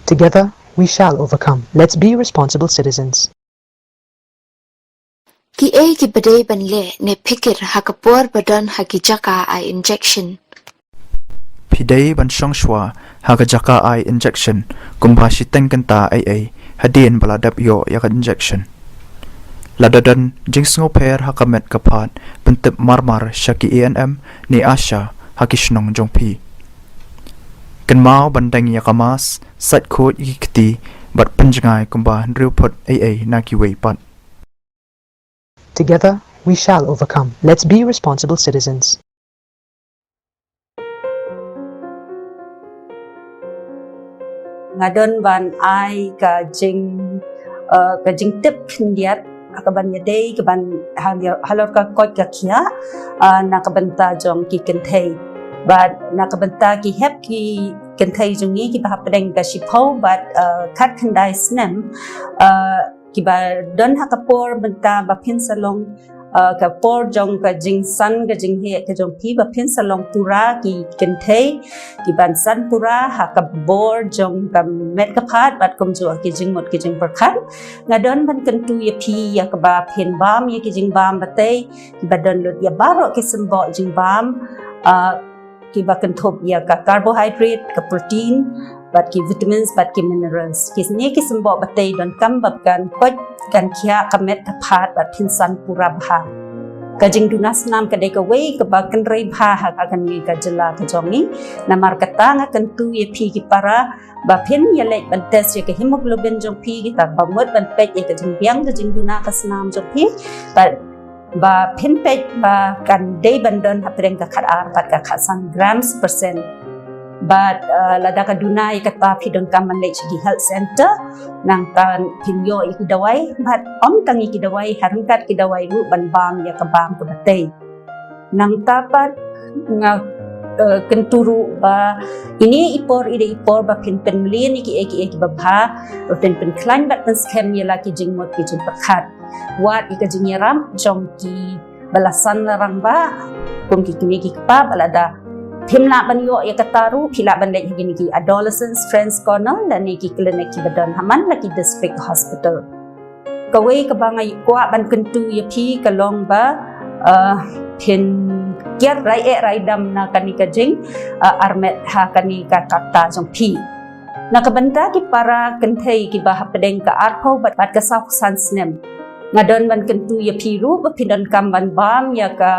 Together, we shall overcome. Let's be responsible citizens. Ki ei kiba dei ban leh ne phikir ha ka por ba don ha ki jaka ai injection? Phi dei ban shong shuwa ha ka jaka ai injection kumba shiteng kynta ei ei hadien ba la dep ïoh ïa ka injection. Lada don jingsngewpher ha ka met ka phad, pyntip marmar sha ki A N M ne ASHA ha ki shnong jong phi. Kynmaw ban deng ïa ka mask, sait khuid ïa ki kti bad pynjngai kumba hynriew phut ei ei na kiwei pat. Together, we shall overcome. Let's be responsible citizens. Nga don ban ai ka jing, uh, ka jingtip khyndiat, ka ban ïadei ka ban halor, halor ka koit ka khiah, uh, na ka bynta jong ki kynthei. Bad na ka bynta ki hep ki kynthei jong ngi kiba hapdeng ka shiphew bad, uh, khatkhyndai snem, uh, kiba don ha ka por mynta ba phin sa long, uh, ka por jong ka jingsan ka jingheh ka jong phi ba phin sa long pura ki kynthei kiban san pura ha ka bor jong ka met ka phad bad kumjuh ki jingmut ki jingpyrkhat. Nga don ban kyntu ïa phi ïa kaba phin bam ïa ki jingbam batei kiba don lut ïa baroh ki symboh jingbam, uh, kiba kynthup ïa ka carbohydrate, ka protein, bad ki vitamins, bad ki minerals. Kine ki symboh batei donkam ba kan koit kan khiah ka met ka phad bad phin san pura bha. Ka jingduna snam ka dei kawei kaba kynrei bha ha kane ka jylla ka jong ngi. Namar kata nga kyntu ïa phi ki para ba phin ïa leit ban test ïa ka hemoglobin jong phi, kita ba mut ban peit ïa ka jingbiang ka jingduna ka snam jong phi. Bad ba phin peit ba kan dei ban don hapdeng ka khatar bad ka khatsan grams percent. Bad, uh, lada ka duna ïa kata phi donkam ban leit sha ki health center, nangta phin ïoh ïa ki dawai, bad ym tang ïa ki dawai, ha ryngkat ki dawai ruh ban bam ïa ka bam kaba tei. Nangta pat nga, uh, kyntu ruh ba ine i por i dei i por ba phin pynmlien ïa ki ei ki ei kiba bha, ba phin pynkhlaiñ bad pynskhem ïa la ki jingmut ki jingpyrkhat. Wat ïa ka jingïarap jong kiba la san la rangbah, kum ki kmie ki kpa, ba lada phim lah ban ïoh ïa kata ruh, phi lah ban leit ha kine ki Adolescent Friends Corner lane ki klinik kiba don ha man la ki district hospital. Kawei kaba nga kwah ban kyntu ïa phi ka long ba, uh, phin kiar rai eh rai dam na kane ka jing, uh, armet ha kane ka kata jong phi. Na ka bynta ki para kynthei kiba hapdeng ka arphew bad, bad ka sawphew san snem, nga don ban kyntu ïa phi ruh ba phi donkam ban bam ïa ka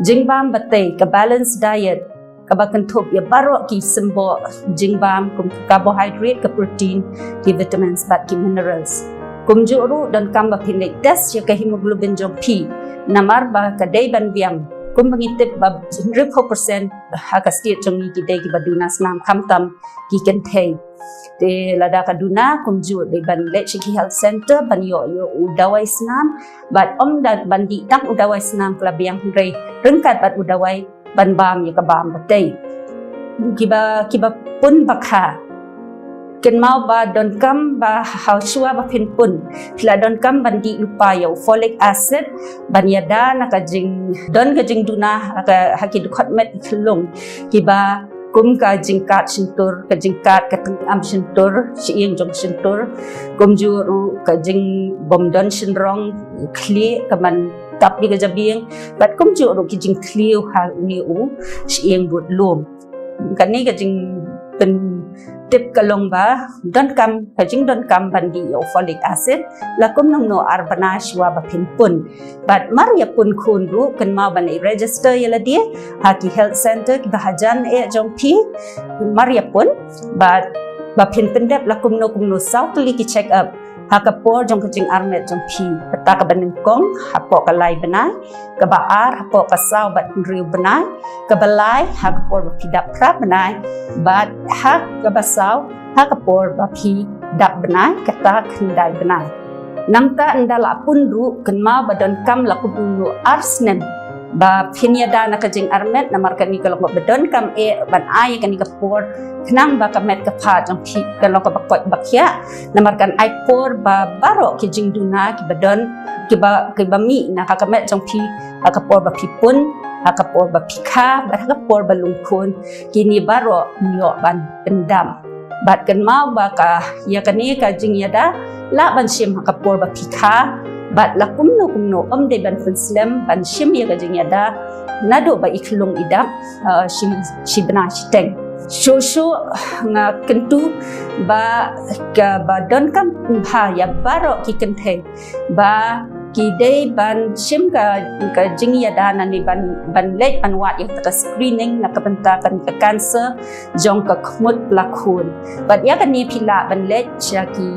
jingbam batei, ka balanced diet, kaba kynthup ïa baroh ki symboh jingbam kum ka carbohydrate, ka protein, ki vitamins bad ki minerals. Kumjuh ruh donkam ba phin leit test ïa ka hemoglobin jong phi. Namar ba ka dei ban biang, kumba ngi tip ba hynriewphew percent ha ka state jong ngi ki dei kiba duna snam, khamtam ki kynthei. Te lada ka duna, kumjuh dei ban leit sha ki health center ban ïoh, ïoh u dawai snam, bad ym da ban dih tang u dawai snam ka la biang, hynrei ryngkat bad u dawai ban bam ïa ka bam batei. Kiba, kiba pun ba kha, kynmaw ba donkam ba ha shuwa ba phin pun, phi la donkam ban dih lypa ïa u folic acid ban ïada na ka jing, don ka jingduna ha ka, ha ki dkhot met khyllung, kiba kum ka jingkat shyntur, ka jingkat ka tyngam shyntur, shyieng jong shyntur, kumjuh ruh ka jingbym don shynrong khlieh, ka man tap ïa ka jabieng, bad kumjuh ruh ki jingthliew ha une u shyieng bad lum. Kane ka jingpyntip ka long ba donkam, ka jingdonkam ban dih ïa u folic acid la kum nangno ar bnai shuwa ba phin pun. Bad mar ïa pun khun ruh, kynmaw ban leit register ïa lade ha ki health center kiba hajan eh jong phi mar ïa pun. Bad Ba phin pyndep la kumno kumno saw tylli ki check up ha ka por jong ka jingarmet jong phi. Kata kaba nyngkong hapoh ka lai bnai, kaba ar hapoh ka saw bad hynriew bnai, kaba lai ha ka por ba phi dap phra bnai, bad ha kaba saw ha ka por ba phi dap bnai, kata khyndai bnai. Nangta ynda la pun ruh, kynmaw ba donkam la kumno ar snem ba phin ïada na ka jingarmet, namar kane ka long kaba donkam eh ban ai kane ka por khnang ba ka met ka phad jong phi ka long kaba koit ba khiah, namar kan ai por ba baroh ki jingduna kiba don, kiba, kiba mih na ka met jong phi ha ka por ba phi pun, ha ka por ba phi kha bad ha ka por ba lung khun, kine baroh ym ïoh ban pyndam. Bad kynmaw ba ka, ïa kane ka jingïada lah ban shim ha ka por ba phi kha, bad la kumno kumno ym dei ban pynslem ban shim ïa ka jingïada naduh ba i khlung i dap, eh, shi, shi bnai shiteng. Shuh shuh nga kyntu ba kaba donkam bha ïa baroh ki kynthei ba ki dei ban shim ka, ka jingïada nangne ban, ban leit ban wad ïa ka screening na ka bynta ka cancer jong ka khmut la khun. Bad ïa kane phi lah ban leit sha ki,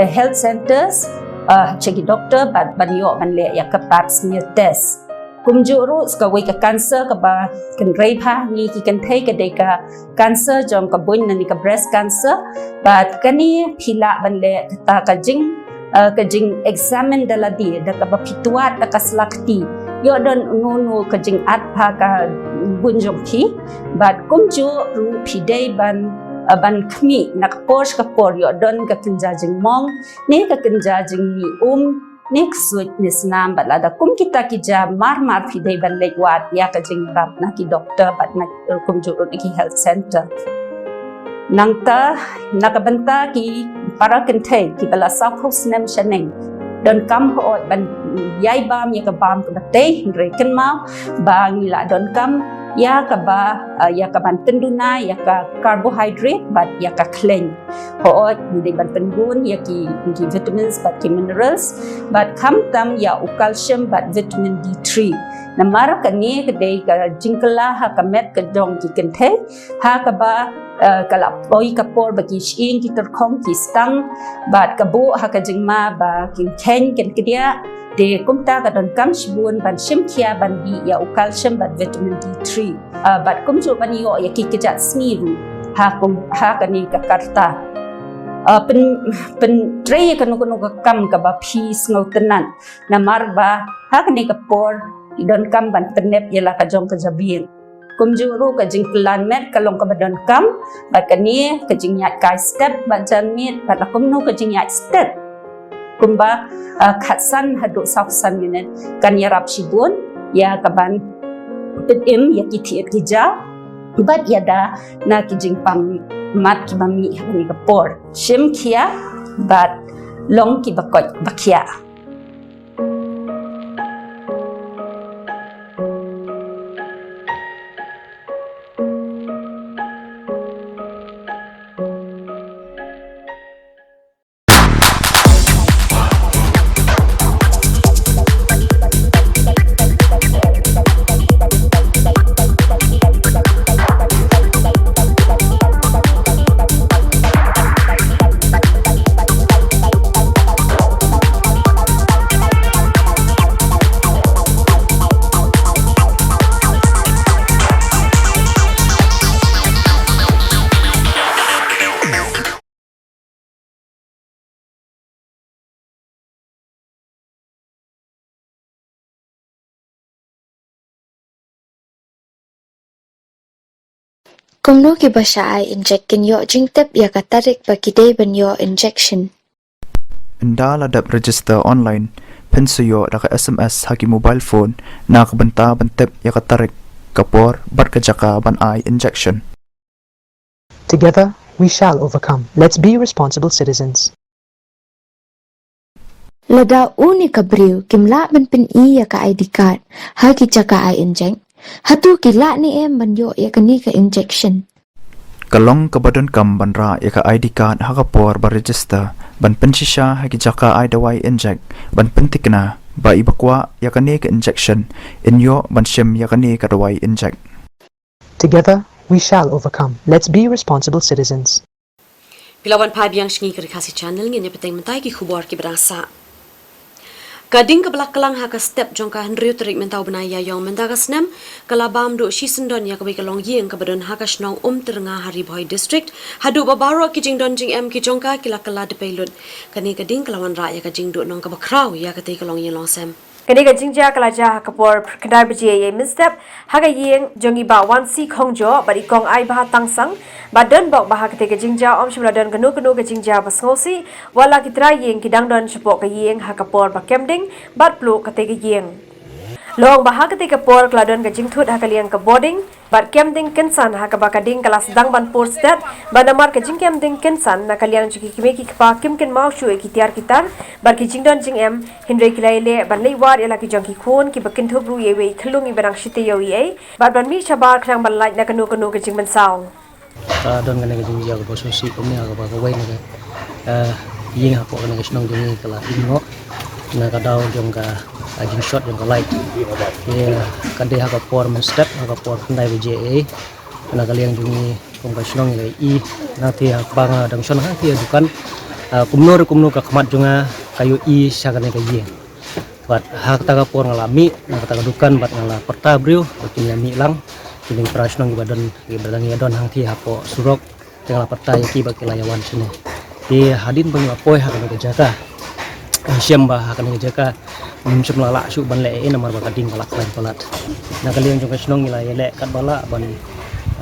eh, health centers, eh, sha ki doktor bad ban ïoh ban leh ïa ka pap smear test. Kumjuh ruh sa kawei ka cancer kaba kynrei bha ngi ki kynthei ka dei ka cancer jong ka buiñ nangne ka breast cancer. Bad kane phi lah ban leh kata ka jing, eh, ka jing examine da lade da kaba phi twad da ka sla kti. Ïoh don uno uno ka jingat ha ka buiñ jong phi. Bad kumjuh ruh phi dei ban, eh, ban khmih na ka por sha ka por ïoh don ka kynja jingmong ne ka kynja jingmih um ne ksuid ne snam, bad lada kum kita ki jia mar mar phi dei ban leit wad ïa ka jingïarap na ki doktor bad na, eh, kumjuh ruh na ki health center. Nangta na ka bynta ki para kynthei kiba la sawphew snem shaneng, donkam hooid ban ïai bam ïa ka bam kaba tei, hynrei kynmaw ba ngi la donkam ïa kaba, eh, ïa ka ban pynduna ïa ka carbohydrate bad ïa ka khleiñ. Hooid ngi dei ban pynbun ïa ki, ki vitamins bad ki minerals, bad khamtam ïa u calcium bad vitamin D three. Namar kane ka dei ka jingkylla ha ka met ka jong ki kynthei, ha kaba, eh, ka la poi ka por ba ki shyieng ki tyrkhong ki stang, bad ka buh ha ka jingma ba ki kheiñ kin kdiah. Te kumta ka donkam shibun ban shim khia ban bih ïa u calcium bad vitamin D three. Ah, bad kumjuh ban ïoh ïa ki kjat sngi ruh ha kum, ha kane ka karta. Ah, pyn, pyntrei ïa kano kano ka kam kaba phi sngewtynnat, namar ba ha kane ka por ki donkam ban pynnep ïa la ka jong ka jabieng. Kumjuh ruh ka jingkylla met ka long kaba donkam, bad kane ka jingïaid kai step bad janmiet bad la kumno ka jingïaid step kumba, ah, khatsan haduh sawphew san minit kan ïarap shibun ïa ka ban pynim ïa ki thied ki jaw bad ïada na ki jingpang mat kiba mih ha kane ka por. Shim khia bad long kiba koit ba khiah. Kumno kiba shah ai injek kin ïoh jingtip ïa ka tarik ba ki dei ban ïoh injection? Ynda la dep register online, phin sa ïoh da ka S M S ha ki mobile phone na ka bynta ban tip ïa ka tarik, ka por bad ka jaka ban ai injection. Together we shall overcome. Let's be responsible citizens. Lada une ka briew kim lah ban pyni ïa ka I D card ha ki jaka ai injek, hato ki lah ne em ban ïoh ïa kane ka injection? Ka long kaba donkam ban rah ïa ka I D card ha ka por ba register, ban pynshisha ha ki jaka ai dawai injek, ban pynthikna ba iba kwah ïa kane ka injection in ïoh ban shim ïa kane ka dawai injek. Together we shall overcome. Let's be responsible citizens. Phi la wan phai biang sha ngi ka Ri Khasi Channel, ngin ïa pateng mynta ki khubor kiba dang sah. Ka ding kaba la klang ha ka step jong ka hynriew tarik mynta u bnai Ïaïong mynta ka snem, ka la bam duh shisyndon ïa kawei ka longïing kaba don ha ka shnong Umtyrnga ha Ri Bhoi District, haduh ba baroh ki jingdon jingem ki jong ka ki la kylla dpei lut. Kane ka ding ka la wanrah ïa ka jingduhnong kaba khraw ïa katei ka longïing longsem. Kane ka jingjia ka la jia ha ka por khyndai baje ïa mynstep, ha ka ïing jong i Bah Wansi Khongjoh bad i Kong Aibha Tangsang, bad don bok ba ha katei ka jingjia ym shym la don kano kano ka jingjia ba sngewsih, wat la ki trai ïing ki dang don shapoh ka ïing ha ka por ba kem ding bad pluh katei ka ïing. La ong ba ha katei ka por ka la don ka jingthut ha ka liang ka bording bad kem ding kynsan, ha kaba ka ding ka la sdang ban pur stet, bad namar ka jingkem ding kynsan na ka liang jong ki kmie ki kpa kim kynmaw shuh ïa ki tiar ki tar bad ki jingdon jingem, hynrei ki la ïaleh ban leit wad ïa la ki jong ki khun kiba kynthup ruh ïa iwei i khyllung iba dang shi taïew eiei, bad ban mih shabar khnang ban lait na kano kano ka jingmynsaw. Ka don kane ka jingjia kaba sngewsih kumne, ha kaba kawei na ka, eh, ïing hapoh kane ka shnong jong ngi ka la im noh na ka daw jong ka, eh, jingshort jong ka light. Te, eh, ka dei ha ka por mynstep, ha ka por khyndai baje eiei, na ka liang jong ngi kum ka shnong ngi la ïohi, na te ha kaba nga dang shong hangtei ha dukan, eh, kumno re kumno ka khmat jong nga ka ïohi sha kane ka ïing. Bad ha kata ka por nga la mih na kata ka dukan bad nga la pyrta briew ba kin ïa mih lang. Kine ki para shnong kiba don, kiba dang ïa don hangtei hapoh surok, te nga la pyrta ïa ki ba ki la ïa wan shane. Te hadien ba ngi la poi ha kane ka jaka, ngi shem ba ha kane ka jaka ngim shym la lah shuh ban leh ei ei namar ba ka ding ka la khlaiñ palat. Na ka liang jong ka shnong ngi la ïaleh katba lah ban,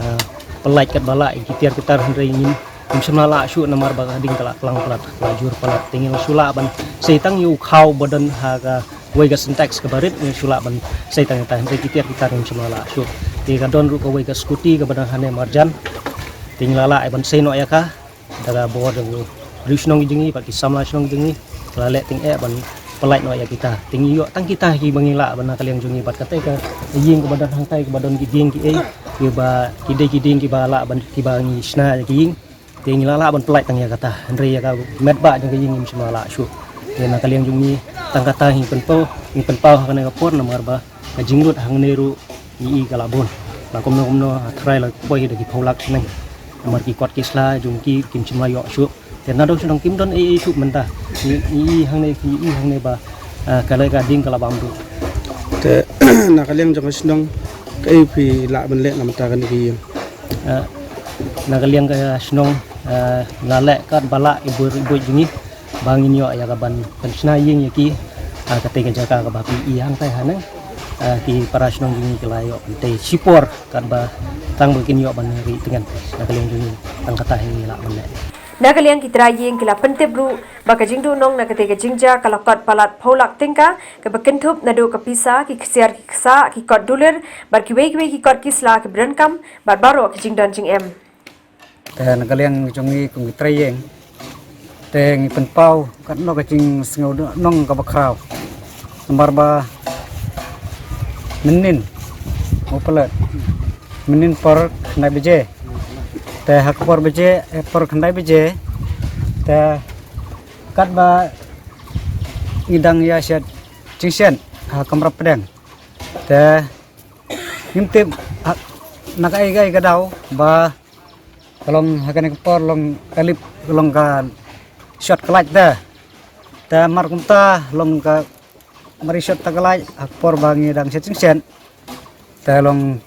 ah, pynlait katba lah ïa ki tiar ki tar, hynrei ngim Ngim shym la lah shuh namar ba ka ding ka la klang palat, ka la jur palat. Te ngi la shu lah ban sei tang ïa u khaw ba don ha kawei ka Sintex kaba rit, ngi shu lah ban sei tang ïa ta, hynrei ki tiar ki tar ngim shym la lah shuh. Te ka don ruh kawei ka scooty kaba don hane marjan. Te ngi la lah ban sei noh ïa ka da ka bor jong u riew shnong jong ngi bad ki samla shnong jong ngi. Ka la leh tyngeh ban pynlait noh ïa kita. Te ngi ïoh tang kita kiba ngi lah ban na ka liang jong ngi bad katei ka ïing kaba don hangtai kaba don ki dieng kiei, kiba ki dei ki dieng kiba lah ban kiba ngi shna ïa ki ïing. Te ngi la lah ban pynlait tang ïa kata. Hynrei ïa ka met ba jong ka ïing ngim shym la lah shuh. Te na ka liang jong ngi tang kata ngi pynpaw, ngi pynpaw ha kane ka por namar ba ka jinglut hangne ruh ngi i ka la bun. La kumno kumno ha tharai la poi da ki phew lak shaneng. Namar ki kot ki sla jong ki kim shym la ïoh shuh. Te naduh shaneng kim don ei ei shuh mynta. Ngi i hangne, ngi i hangne ba, ah, ka la ka ding ka la bam ruh. Te na ka liang jong ka shnong kaei phi lah ban leh na mynta kane ka ïing? Eh, na ka liang ka shnong, eh, nga leh katba lah i buit i buit jong ngi ba ngin ïoh ïa ka ban pynshna ïing ïa ki, ah, katei ka jaka kaba phi i hangtai haneng, ah, ki para shnong jong ngi ki la ïoh ban tei shipor katba tang ba kin ïoh ban ri tngen. Na ka liang jong ngi tang kata hi ngi lah ban leh. Na ka liang ki trai ïing ki la pyntip ruh ba ka jingduhnong na katei ka jingjia ka la kot palat phew lak tyngka, kaba kynthup naduh ka pisa, ki ksiar ki ksah, ki kot dulir bad kiwei kiwei ki kot ki sla kiba donkam bad baroh ki jingdon jingem. Te na ka liang jong ngi kum ki trai ïing, te ngi pynpaw katno ka jingsngewduhnong kaba khraw. Namar ba mynnin, mo palat mynnin por khyndai baje. Te ha ka por baje, eh, por khyndai baje, te katba ngi dang ïa shet jingshet ha kamra pdeng, te ngim tip ha, na kaei kaei ka daw ba ka long ha kane ka por long ka lip, ka long ka short ka light te. Te mar kumta long ka mari short ta ka light ha ka por ba ngi dang shet jingshet. Te long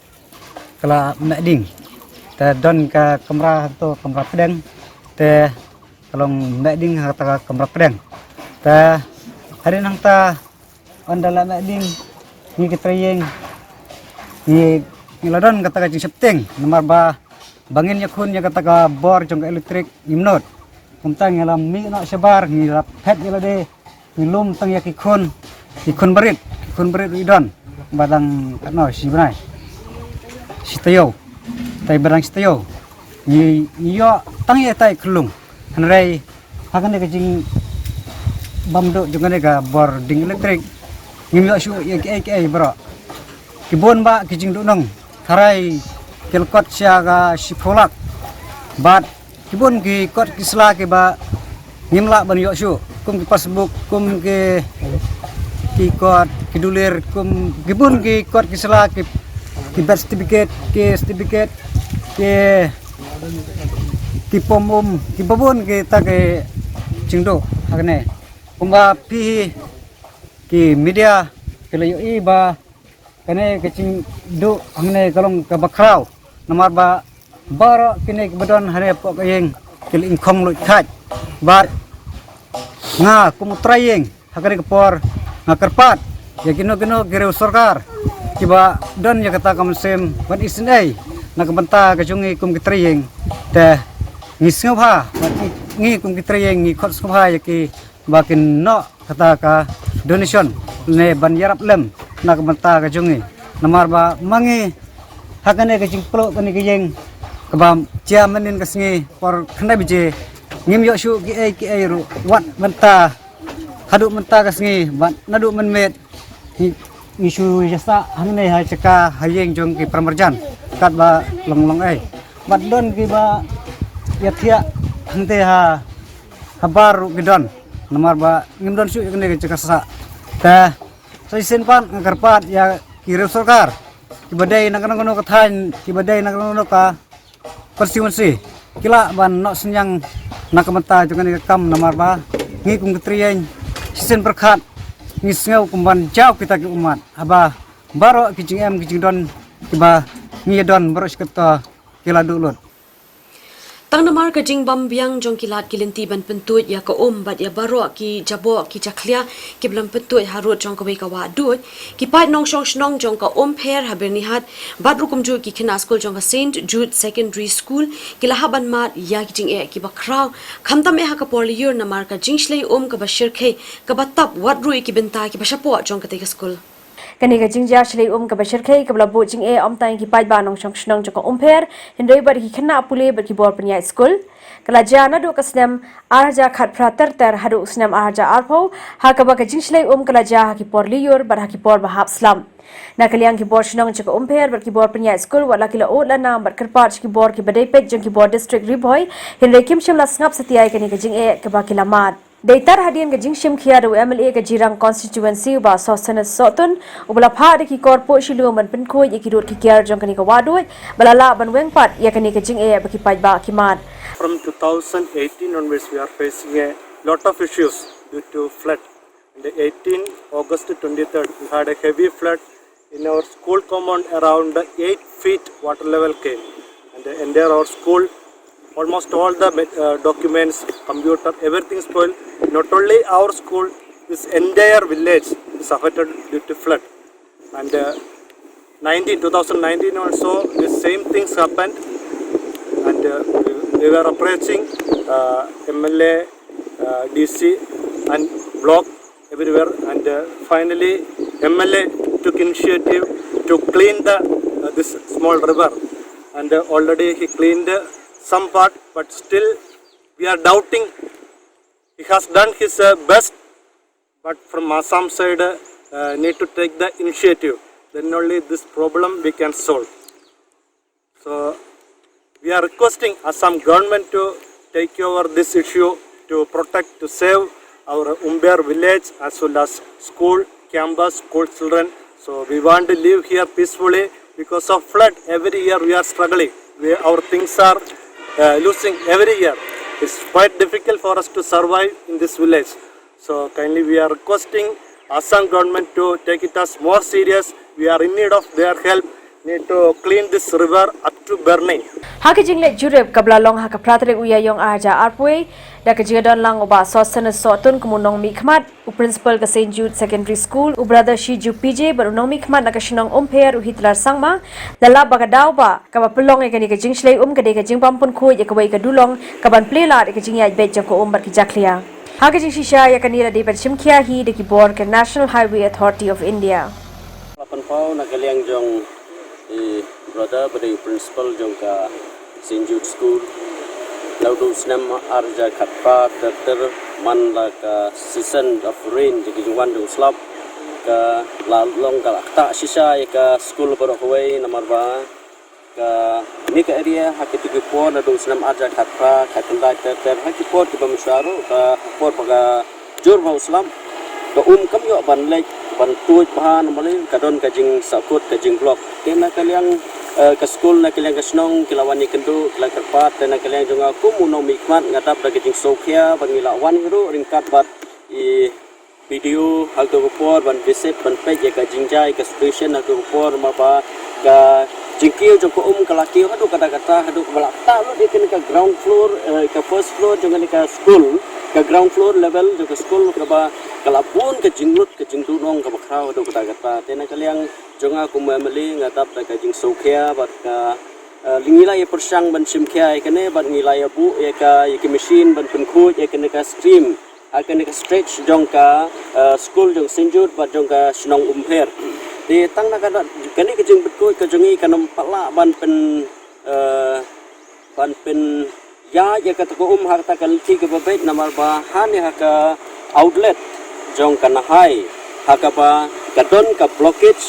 ka la meh ding. Te don ka kamra ha to kamra pdeng. Te ka long meh ding ha ta ka kamra pdeng. Te hadien nangta ynda la meh ding ngi ki trai ïing ngi, ngi la don kata ka jingsheptieng namar ba ba ngin ïakhun ïa kata ka bor jong ka elektrik ngim nud. Kumta ngi la mih noh shabar, ngi la phet ïa lade, ngi lum tang ïa ki khun, ki khun barit, ki khun barit ruh i don ba dang katno shi bnai, shi taïew, tai ba dang shi taïew. Ngi, ngi ïoh tang ïa tai khyllung. Hynrei ha kane ka jingbam duh jong kane ka bor ding elektrik ngim ïoh shuh ïa kiei kiei baroh. Ki bun bah ki jingduhnong, tharai ki la kot sha ka shiphew lak. Bad ki bun ki kot ki sla kiba ngim lah ban ïoh shuh, kum ki passbook, kum ki, ki kot ki dulir, kum ki bun ki kot ki sla, ki, ki birth certificate, ki certificate, ki ki pom um, ki babun kita ki jingduh hangne. Kumba phi ki media ki la ïohi ba kane ka jingduh hangne ka long kaba khraw. Namar ba baroh kine kiba don hangne hapoh ka ïing ki la ingkhong luid khait. Bad nga kum u trai ïing ha kane ka por nga kyrpad ïa kino kino ki riew sorkar kiba don ïa kata ka mynsiem ban isynei na ka bynta ka jong ngi kum ki trai ïing. Te ngi sngewbha, ngi kum ki trai ïing ngi khot sngewbha ïa ki ba kin noh kata ka donation ne ban ïarap lem na ka bynta ka jong ngi. Namar ba ma ngi ha kane ka jingpluh kane ka ïing kaba jia mynnin ka sngi por khyndai baje ngim ïoh shuh kiei kiei ruh wat mynta haduh mynta ka sngi bad naduh mynmiet ngi, ngi shu ïasah hangne ha jaka ha ïing jong ki paramarjan katba long long ei. Bad don kiba ïathiah hangte ha habar ruh ki don. Namar ba ngim don shuh ïa kane ka jaka sah. Te sa shisien pat nga kyrpad ïa ki riew sorkar kiba dei na kano kano ka thaiñ, kiba dei na kano kano ka constituency ki lah ban noh synñiang na ka bynta jong kane ka kam namar ba ngi kum ki trai ïing shisien pyrkhat ngi sngew kum ban jaw kita ki ummat haba baroh ki jingem ki jingdon kiba ngi ïadon baroh shi katta ki la duh lut. Tang namar ka jingbam biang jong ki lad ki lynti ban pyntuid ïa ka um bad ïa baroh ki jaboh ki jakhlia kiba la pyntuid harud jong kawei ka wah duid, ki paid nongshong shnong jong ka Umpher ha Byrnihat bad ruh kumjuh ki khynnah skul jong ka Saint Jude Secondary School ki la hap ban mad ïa ki jingeh kiba khraw, khamtam eh ha ka por lyiur namar ka jingshlei um kaba shyrkhei kaba tap wat ruh ïa ki bynta kiba shapoh jong katei ka skul. Kane ka jingjia shlei um kaba shyrkhei kaba la buh jingeh ym tang ïa ki paidbah nongshong shnong jong ka Umpher, hynrei bad ki khynnah pule bad ki bor pynïaid skul. Ka la jia naduh ka snem ar hajar khatphra ter ter haduh snem ar hajar arphew, ha kaba ka jingshlei um ka la jia ha ki por lyiur bad ha ki por ba hap slap. Na ka liang ki bor shnong jong ka Umpher bad ki bor pynïaid skul wat la ki la ud la nam bad kyrpad sha ki bor kiba dei peit jong ki bor district Ri Bhoi, hynrei kim shym la sngap satia ïa kane ka jingeh kaba ki la mad. Dei tar hadien ka jingshim khia da u M L A ka Jirang constituency u Bah Sosthenes Sohtun, uba la phah da ki kor puh shi lum ban pynkhuid ïa ki rud ki kiar jong kane ka wah duid, ba la lah ban weng pat ïa kane ka jingeh ba ki paidbah ki mad. From two thousand eighteen onwards, we are facing a lot of issues due to flood. On the eighteen August twenty-third, we had a heavy flood in our school compound. Around eight feet water level came, and the entire our school, almost all the ma- uh, documents, computer, everything spoiled. Not only our school, this entire village is affected due to flood. And uh, nineteen, two thousand nineteen also, the same things happened. And uh, we, we were approaching uh, M L A, uh, D C, and block everywhere. And uh, finally, M L A took initiative to clean the uh, this small river, and uh, already he cleaned uh, some part, but still we are doubting. He has done his uh, best, but from Assam side, uh, need to take the initiative. Then only this problem we can solve. So we are requesting Assam government to take over this issue to protect, to save our Umpher village as well as school campus, school children. So we want to live here peacefully. Because of flood, every year we are struggling. We, our things are uh, losing every year. It's quite difficult for us to survive in this village. So kindly we are requesting Assam government to take it as more serious. We are in need of their help. Need to clean this river up to Byrni. Ha ka jingleit jurip kaba la long ha ka phra tarik u Ïaïong ar hajar arphew, da ka jingdon lang u Bah Sosthenes Sohtun kum u nongmihkhmat, u principal ka Saint Jude Secondary School, u Brother Shiju P J, bad u nongmihkhmat na ka shnong Umpher u Hitler Sangma, la lap ba ka daw ba kaba pynlong ïa kane ka jingshlei um ka dei ka jingbym pynkhuid ïa kawei ka dulong kaban plie lad ïa ka jingïaid beit jong ka um bad ki jakhlia. Ha ka jingshisha ïa kane la dei ban shimkhia hi da ki bor ka National Highway Authority of India. La pynpaw na ka liang jong i brother ba dei principal jong ka Saint Jude School. Naduh u snem ar hajar khatphra ter ter man la ka season of rain, jong ki jingwan jong u slap, ka la long ka la ktah shisha ïa ka school baroh kawei namar ba kane ka area ha kito ki por naduh u snem ar hajar khatphra, khatkhyndai ter ter, ha ki por kiba mynshuwa ruh, ka por ba ka jur bha u slap, ka um kam ïoh ban leit ban tuid bha namar ka don ka jingsahkut, ka jingblock. Te na ka liang eh, ka skul na ka liang ka shnong ki la wan ïakynduh, ki la kyrpad, te na ka liang jong nga kum u nongmihkhmat nga dap da ka jingsngewkhia ba ngi la wan hi ruh ryngkat bad i P D O ha kato ka por ban visit ban peit ïa ka jingjia ka situation ha kato ka por, namar ba ka jingkiew jong ka um ka la kiew haduh katta katta, haduh ba la ktah lut ïa kane ka ground floor, eh, ka first floor jong kane ka skul, ka ground floor level jong ka skul kaba ka la bun ka jinglut ka jingduhnong kaba khraw haduh katta katta. Te na ka liang jong nga kum u M L A nga dap da ka jingsngewkhia bad ka, eh, ngi la ïa pyrshang ban shim khia ïa kane bad ngi la ïa buh ïa ka, ïa ka machine ban pynkhuid ïa kane ka stream ha kane ka stretch jong ka, eh, skul jong Saint Jude bad jong ka shnong Umpher. Te tang na ka, kane ka jingpynkhuid ka jong ngi kan ym pat lah ban pyn, eh, ban pynïaid ïa kata ka um ha kata ka lynti kaba beit, namar ba hangne ha ka outlet jong ka Nahai ha kaba ka don ka blockage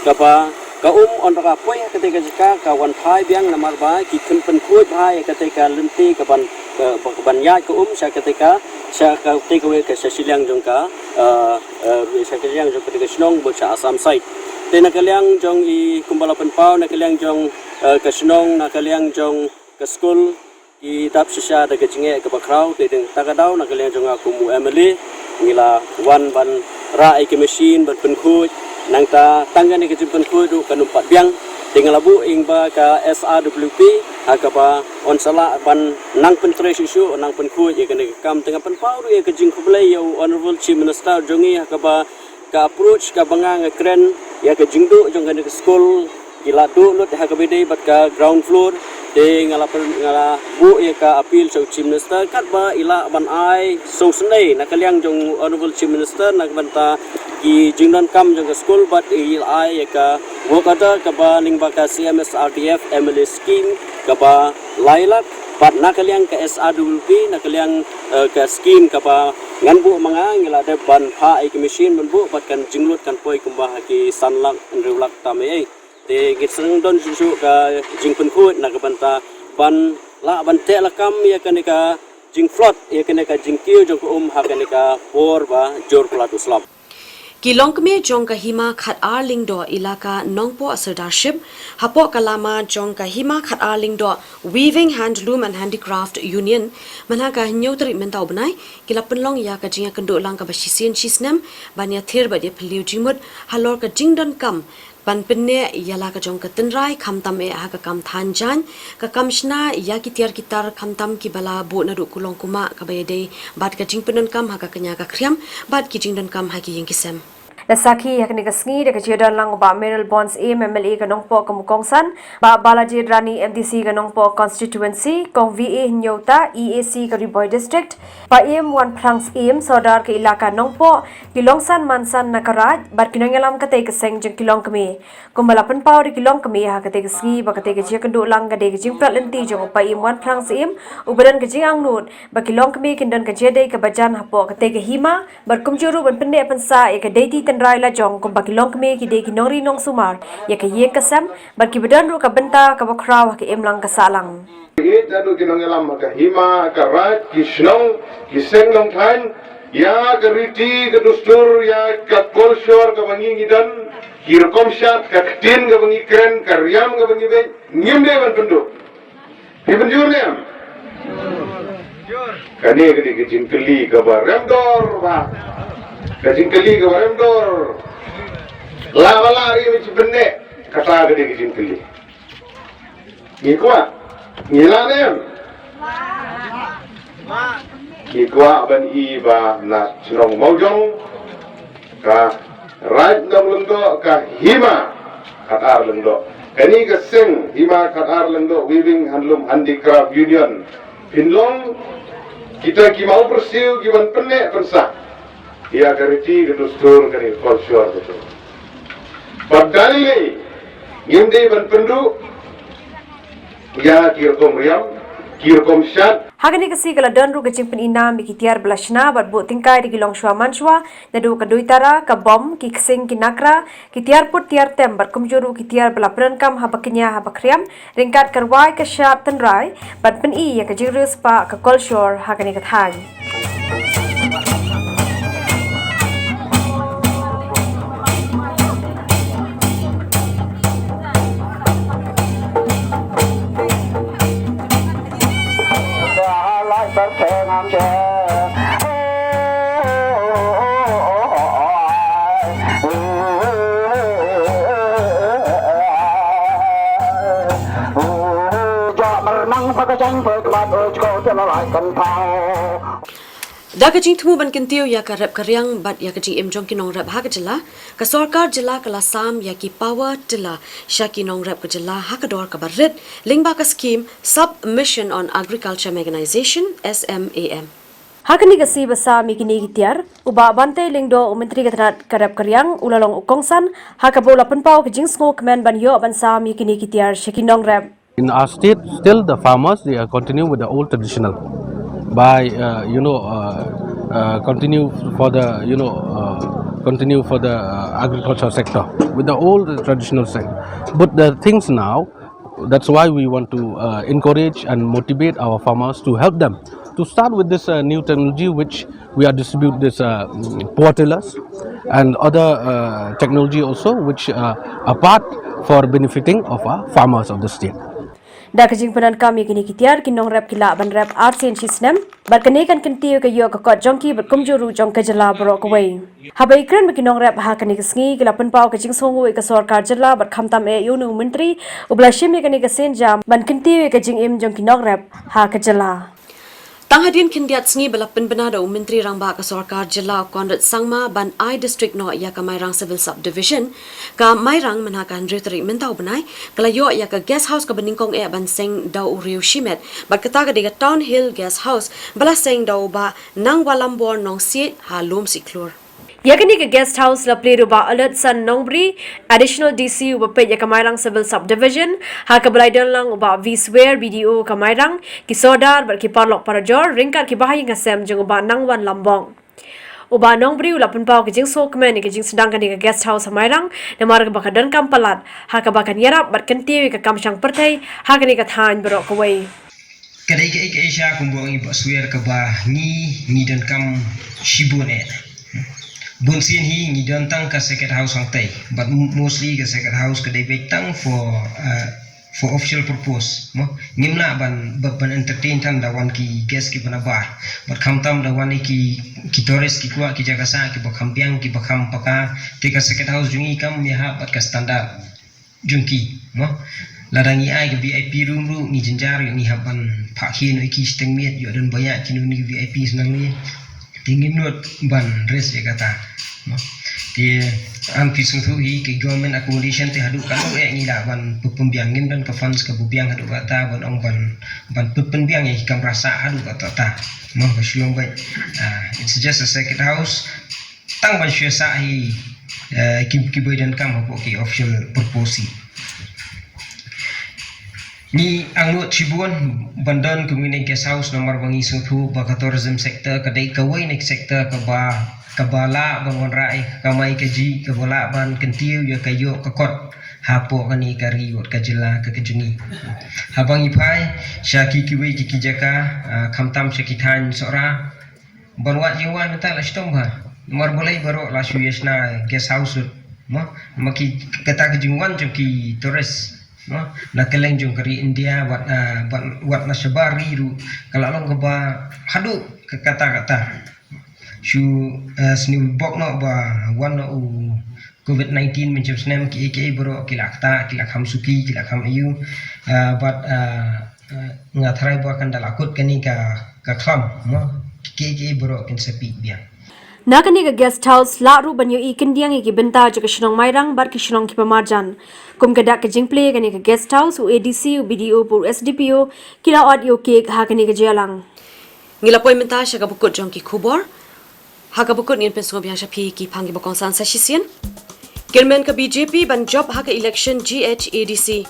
kaba ka um hynrei ka poi ha kata ka jaka ka wan phai biang, namar ba ki khlem pynkhuid bha ïa kata ka lynti kaban, ka, kaban ïaid ka um sha kata ka, sha kata kawei ka sha shiliang jong ka, eh, eh, sha ka liang jong kata ka shnong bad sha Assam side. Te na ka liang jong i kumba la pynpaw na ka liang jong, eh, ka shnong, na ka liang jong ka skul, ki dap shisha da ka jingeh kaba khraw. Te dang ta ka daw na ka liang jong nga kum u M L A ngi la wan ban rah ïa ka machine ban pynkhuid, nangta tang kane ka jingpynkhuid ruh kan ym pat biang. Te nga la buh ïa ba ka S R W P ha kaba yn sa lah ban nang pyntrei shuh shuh, nang pynkhuid ïa kane ka kam. Te nga pynpaw ruh ïa ka jingkhublei ïa u Honourable Chief Minister jong ngi ha kaba ka approach kaba nga, nga kren ïa ka jingduh jong kane ka skul, ki la duh lut ha kaba ïadei bad ka ground floor. Te nga la pyn-, nga la buh ïa ka appeal sha u Chief Minister katba i lah ban ai sngewsynei na ka liang jong u Honourable Chief Minister na ka bynta ki jingdonkam jong ka skul bad i la ai ïa ka work order kaba lyngba ka C M S R D F M L A scheme kaba lai lak bad na ka liang ka S R W P na ka liang, eh, ka scheme kaba ngan buh ma nga, ngi la dep ban phah ïa ka machine ban buh bad kan jinglut kan poi kumba ha ki san lak hynriew lak tam ei. Te ngi sdang don shuh shuh ka jingpynkhuid na ka bynta ban lah ban teh lakam ïa kane ka jingflood, ïa kane ka jingkiew jong ka um ha kane ka por ba jur palat u slap. Ki longkmie jong ka Hima Khatar Lyngdoh Elaka Nongpoh Sirdarship hapoh ka lama jong ka Hima Khatar Lyngdoh Weaving Handloom and Handicraft Union mynta ka hynñiew tarik mynta u bnai ki la pynlong ïa ka jingïakynduh lang kaba shisien shisnem ban ïathir bad ïaphylliew jingmut halor ka jingdonkam ban pynneh ïa la ka jong ka tynrai khamtam eh ha ka kam than jaiñ, ka kam shna ïa ki tiar ki tar khamtam kiba la buh naduh kulong kumah kaba ïadei bad ka jingpyndonkam ha ka kñia ka khriam bad ki jingdonkam ha ki ïing ki sem. La sakhi ha kane ka sngi da ka jingdon lang u Bah Mayralborn Syiem M L A ka Nongpoh kum u kongsan, Bah Balajied Rani M D C ka Nongpoh Constituency, Kong V A Hynñiewta E A C ka Ri Bhoi District, Paiem Wanphrang Syiem Sordar ka Elaka Nongpoh, ki longsan mansan na ka raid bad ki nongïalam katei ka seng jong ki longkmie. Kumba la pynpaw da ki longkmie ha katei ka sngi ba katei ka jingïakynduh lang ka dei ka jingpynlut lynti jong u Paiem Wanphrang Syiem uba don ka jingangnud ba ki longkmie kin don ka jingïadei kaba jan hapoh katei ka hima bad kumjuh ruh ban pynneh pynsah ïa ka deiti tynrai lajong kumba ki longkmie ki dei ki nongri nongsumar ïa ka ïing ka sem bad kiba don ruh ka bynta kaba khraw ha ka imlang ka sahlang. Ïeit naduh ki nongïalam ha ka hima, ha ka raid, ki shnong, ki seng nongthain, ïa ka riti ka dustur, ïa ka kolshor kaba ngi ngi don, ki rukom shad, ka ktien kaba ngi kren, ka riam kaba ngi beiñ, ngim dei ban pynduh. Phi mynjur ne em? Kane ka dei ka jingkylli kaba rem dor bha. Ka jingkylli kaba rem dor. La ba la ri ba chi pynneh. Kata ka dei ka jingkylli. Ngi kwah, ngi lah ne em? Ngi kwah ban i ba na shnong Mawjong ka raid Nonglyngdoh, ka hima Khatar Lyngdoh. Kane ka seng hima Khatar Lyngdoh Weaving Handloom Handicraft Union phin long kita ki mawpyrsiew ki ban pynneh pynsah ïa ka riti ka dustur kane ka kolshor ka tu. Bad da lei lei ngim dei ban pynduh ïa ki rukom riam, ki rukom shad. Ha kane ka sngi ka la don ruh ka jingpyni nam ïa ki tiar ba la shna bad buh tyngkai da ki longshuwa manshuwa, naduh ka duitara, ka bom, ki ksing, ki nakra, ki tiar put tiar tem bad kumjuh ruh ki tiar ba la pyndonkam haba kñia haba khriam, ryngkat ka rwai ka shad tynrai ban pyni ïa ka jingriewspah ka kolshor ha kane ka thaiñ. Ba ka jaiñ bad bad oj ko te la lai kan thau. Da ka jingthmu ban kyntiew ïa ka rep ka riang bad ïa ka jingim jong ki nongrep ha ka jylla, ka sorkar jylla ka la sam ïa ki power tiller sha ki nongrep ka jylla ha ka dor kaba rit lyngba ka skim Sub Mission on Agriculture Mechanization, S M A M. Ha kane ka sngi ba sam ïa kine ki tiar, u Bah Banteilengdoh, u Myntri ka tnat ka rep ka riang, u la long u kongsan ha kaba u la pynpaw ka jingsngewkmen ban ïoh ban sam ïa kine ki tiar sha ki nongrep. In our state, still the farmers, they are continuing with the old traditional by, uh, you know, uh, uh, continue for the, you know, uh, continue for the uh, agricultural sector with the old traditional sector. But the things now, that's why we want to uh, encourage and motivate our farmers to help them to start with this uh, new technology which we are distribute this uh, mm, power tillers and other uh, technology also which uh, are part for benefiting of our farmers of the state. Da ka jingpyndonkam ïa kine ki tiar, ki nongrep ki lah ban rep ar sien shi snem bad kane kan kyntiew ïa ka ïoh ka kot jong ki bad kumjuh ruh jong ka jylla baroh kawei. Haba ïakren bad ki nongrep ha kane ka sngi, ki la pynpaw ka jingsngewnguh ïa ka sorkar jylla bad khamtam eh ïa une u myntri uba la shim ïa kane ka sienjam ban kyntiew ïa ka jingim jong ki nongrep ha ka jylla. Tang hadien khyndiat sngi ba la pynbna da u Myntri Rangbah ka sorkar jylla, u Conrad Sangma, ban ai district noh ïa ka Mairang Civil Subdivision, ka Mairang, mynha ka hynriew tarik mynta u bnai, ka la ïoh ïa ka guest house kaba nyngkong eh ban seng da u riew shimet bad kata ka dei ka Town Hill Guest House ba la seng da u Bah Nangwalambor Nongsiej ha Lumsiejhlur. Ïa kane ka guest house la plie da u Bah Alertson Nongbri, Additional D C uba peit ïa ka Mairang Civil Subdivision, ha kaba la ïadon lang u Bah V Swer, B D O ka Mairang, ki sordar bad ki paralok parajor, ryngkat ki bahaïing hasem jong u Bah Nangwanlambor. U Bah Nongbri u la pynpaw ka jingsngewkmen ïa ka jingsdang kane ka guest house ha Mairang, namar kaba ka donkam palat ha kaba kan ïarap bad kyntiew ïa ka kam shang pyrthei ha kane ka thaiñ baroh kawei. Ka dei kaei kaei sha kumba ong i Bah Swer kaba ngi, ngi donkam shibun eh. Bun sien hi ngi don tang ka circuit house hangtei, but mostly ka circuit house ka dei beit tang for uh, for official purpose mo. Ngim lah ban ban entertain tang da wan ki guest kiba na bar, but khamtam da wan ki ki tourist ki kwah ki jaka sah kiba kham biang kiba kham paka. Te ka circuit house jong ngi kam ïahap bad ka standard jong ki mo. Lada ngi ai ka V I P room ruh ngi jynjar ïoh ngi hap ban phah khie noh ïa ki shiteng miet ïoh don ba ïa kino ni V I P snang ngi. Te ngim nud ban risk ïa kata mo. Te an phi sngewthuh hi ki government accommodation te haduh katno eh ngi lah ban pynbiang, ngim don ka funds kaba biang haduh kata ban ong ban ban pynbiang ïa ki kamra sah haduh kata ta mo. Ka shlong bad it's just a circuit house. Tang ban shu sah hi ki ki boi donkam hapoh ki official purpose hi. Ngi angnud shibun ban don kum kine guest house namar ba ngi sngewthuh ba ka tourism sector ka dei kawei na ki sector kaba kaba lah ban wanrah ïa ka kamai kajih, kaba lah ban kyntiew ïa ka ïoh ka kot hapoh kane ka ri wat ka jylla ka ka jong ngi. Haba ngi phai sha ki kiwei ki ki jaka khamtam sha ki thaiñ Sohra, ban wad jingwan mynta la shitom bha. Namar balei baroh la shu ïa shna guest house lut mo. Namar ki kata ka jingwan jong ki tourist mo, na kylleng jong ka ri India bad bad wat na shabar ri ruh ka la long kaba haduh ka kata kata. Shu sniewbok noh ba wan noh u Covid nineteen mynjur snem ki ki baroh ki la kata ki la kham suki ki la kham ayu. Bad nga tharai ba kan da la kut kane ka ka khlam mo, ki ki baroh kin sa pih biang. Na kane ka guest house lah ruh ban ïohi kyndiang ïa ki bynta jong ka shnong Mairang bad ki shnong kiba marjan. Kum ka dak ka jingplie kane ka guest house u A D C, u B D O bad u S D P O ki la ot ïa u cake ha kane ka jingïalang. Ngi la poi mynta sha kaba kut jong ki khubor. Ha kaba kut ngin pynsngewbiang sha phi ki phang kiba kongsan sa shisien. Kyrmen ka B J P ban jop ha ka election G H A D C.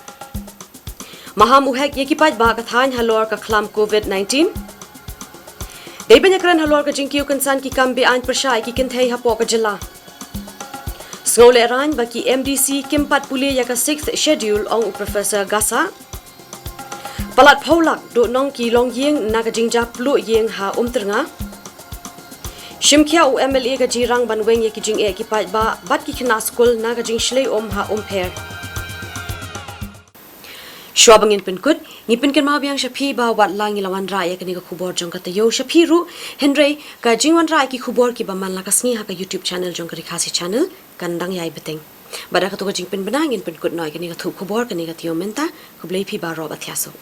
Maham u hek ïa ki paidbah ka thaiñ halor ka khlam Covid nineteen. Dei ban ïakren halor ka jingkiew kynsan ki kam be-aiñ pyrshah ïa ki kynthei hapoh ka jylla. Sngewlehraiñ ba ki M D C kim pat pule ïa ka Sixth Schedule, ong u Professor Gasa. Palat phew lak duh nong ki longïing na ka jingjia pluh ïing ha Umtyrnga. Shim khia u M L A ka jingrang ban weng ïa ki jingeh ki paidbah bad ki khynnah skul na ka jingshlei um ha Umpher. Shuwa ba ngin pynkut, ngi pynkynmaw biang sha phi ba wat la ngi la wanrah ïa kane ka khubor jong ka taïew sha phi ruh, hynrei ka jingwanrah ïa ki khubor kiba man la ka sngi ha ka YouTube channel jong ka Ri Khasi Channel kan dang ïai bteng. Bad da kato ka jingpynbna ngin pynkut noh ïa kane ka thup khubor kane ka taïew mynta. Khublei phi baroh, ba thiah suk.